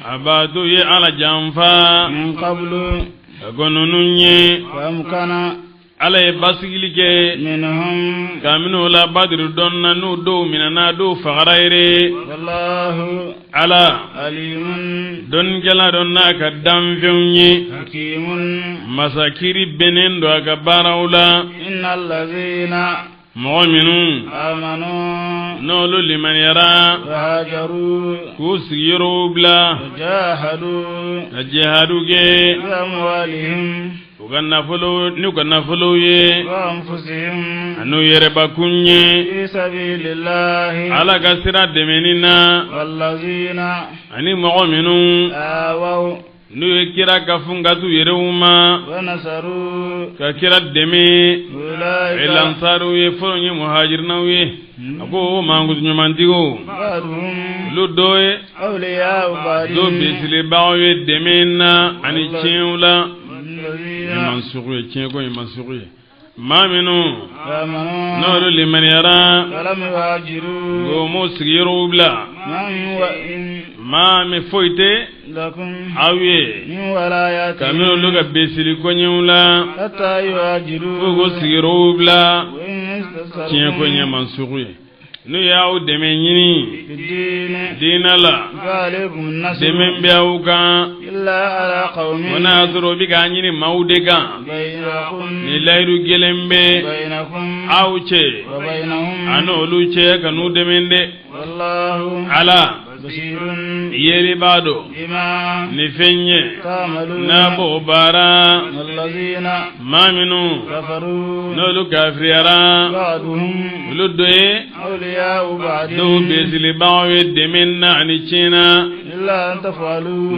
Speaker 1: a b'a to ye Ala janfa a ko ninnu ye. Ala ye basigili kɛ kabini o la Badiri dɔn na, n'u dɔw minɛna, dɔw fagara yɛrɛ. Ala dɔnnikɛla dɔn n'a ka danfɛnw ye, masakiri bɛnnen don a ka baaraw la. Mɔgɔ minnu n'olu limaniyara k'u sigiyɔrɔw bila ka jihadu kɛ u ka nafolo n'u ka nafolow ye an'u yɛrɛbakun ye Ala ka sira dɛmɛni na, ani mɔgɔ minnu n'u ye kira ka fun ka t'u yɛrɛw ma ka kira dɛmɛ, lansariw ye, fɔlɔ ye muhajirinaw ye. A ko o mankutu ɲumantigiw, olu dɔw ye dɔw bisimilabagaw ye dɛmɛ na ani tiɲɛw la. Nin mansugu ye, tiɲɛ ko ye mansugu ye. Maa minnu n'olu limaniyara k'o m'u sigiyɔrɔw bila, maa min foyi tɛ aw ye kabini olu ka besiri koɲɛw la f'u k'u sigiyɔrɔw bila. Tiɲɛ ko ye mansugu ye. N'u y'aw dɛmɛ ɲini diinɛ la, dɛmɛ bɛ aw kan, o n'a y'a sɔrɔ o bɛ k'a ɲini maaw de kan ni layidu gɛlɛn bɛ aw cɛ ani olu cɛ, ka n'u dɛmɛ dɛ. Ala Yelibaa don ni fɛn ye n'a b'o baara. Maa minnu n'olu kafiriyara, olu dɔ ye dɔw besilibagaw ye dɛmɛ na ani tiɲɛ na.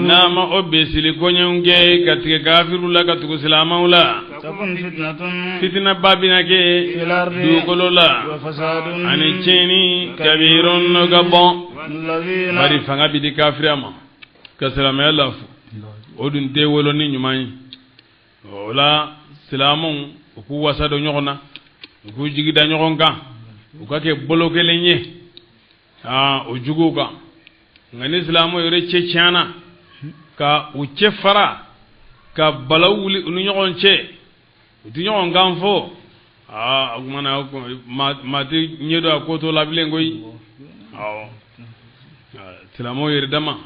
Speaker 1: N'a ma o besili koɲɛw kɛ ka tigɛ kafiriw la ka tugu silamɛw la, fitinaba bɛna kɛ dugukolo la ani tiɲɛni kabirun n'o ka bon. Bari fanga bɛ di kafiriya ma ka silamɛya lafu, o dun tɛ wolo ni ɲuman ye. O la, silamɛw, u k'u wasa don ɲɔgɔn na, u k'u jigi da ɲɔgɔn kan, u ka kɛ bolo kelen ye aa o juguw kan. Nka ni silamɛw yɛrɛ cɛ tiɲɛna, ka u cɛ fara, ka balaw wuli u ni ɲɔgɔn cɛ, u tɛ ɲɔgɔn kan fɔ, aa o tuma na maa tɛ ɲɛ dɔn a ko t'o la bilen koyi. Awɔ, silamɛw yɛrɛ dama,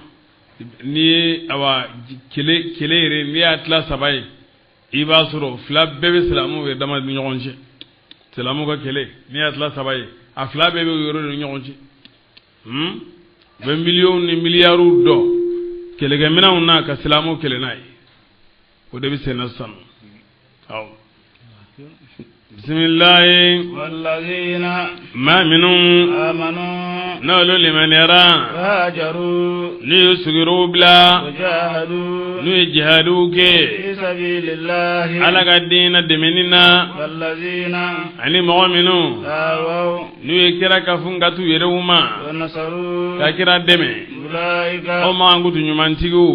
Speaker 1: n'i ye awa kɛlɛ kɛlɛ yɛrɛ, n'i y'a tila saba ye, i b'a sɔrɔ fila bɛɛ bɛ silamɛw yɛrɛ dama ni ɲɔgɔn cɛ. Silamɛw ka kɛlɛ, n'i y'a tila saba ye, a fila bɛɛ bɛ yɔrɔ ni ɲɔgɔn cɛ. U bɛ miliyɔnw ni miliyariw dɔn kɛlɛkɛminɛnw na ka silamɛw kɛlɛ n'a ye. O de bɛ senna sisan. Awɔ, bisimilayi. Maa minnu n'olu limaniyara, n'u ye sigiyɔrɔw bila, n'u ye jihadiw kɛ Ala ka diinɛ dɛmɛni na, ani mɔgɔ minnu n'u ye kira kafu ka t'u yɛrɛw ma ka kira dɛmɛ, o mankutu ɲumantigiw,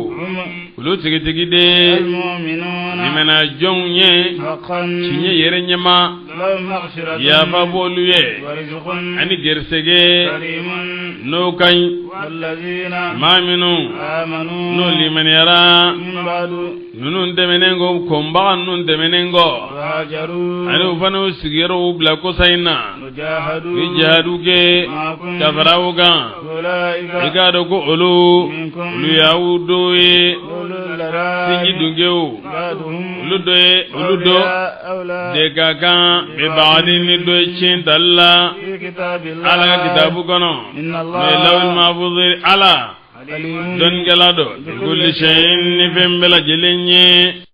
Speaker 1: olu tigitigi de limana jɔnw ye tiɲɛ yɛrɛ ɲɛma, yafa b'olu ye ani gɛrɛsɛgɛ n'o ka ɲi. Maa minnu n'o limaniyara ninnu tɛmɛnen kɔ, kɔnbaga ninnu tɛmɛnen kɔ, ani u fana y'u sigiyɔrɔw bila kosa in na, u ye jihadu kɛ ka fara u kan, i k'a dɔn ko olu y'aw dɔ ye. Sinji dunkew, olu dɔ ye olu dɔ de ka kan bi baadin ni dɔ ye tiɲɛ tali la Ala ka kitabu kɔnɔ, n'o ye lawhil mahfuz. Ala dɔnnikɛla don bi kulli shay'in, ni fɛn bɛɛ lajɛlen ye.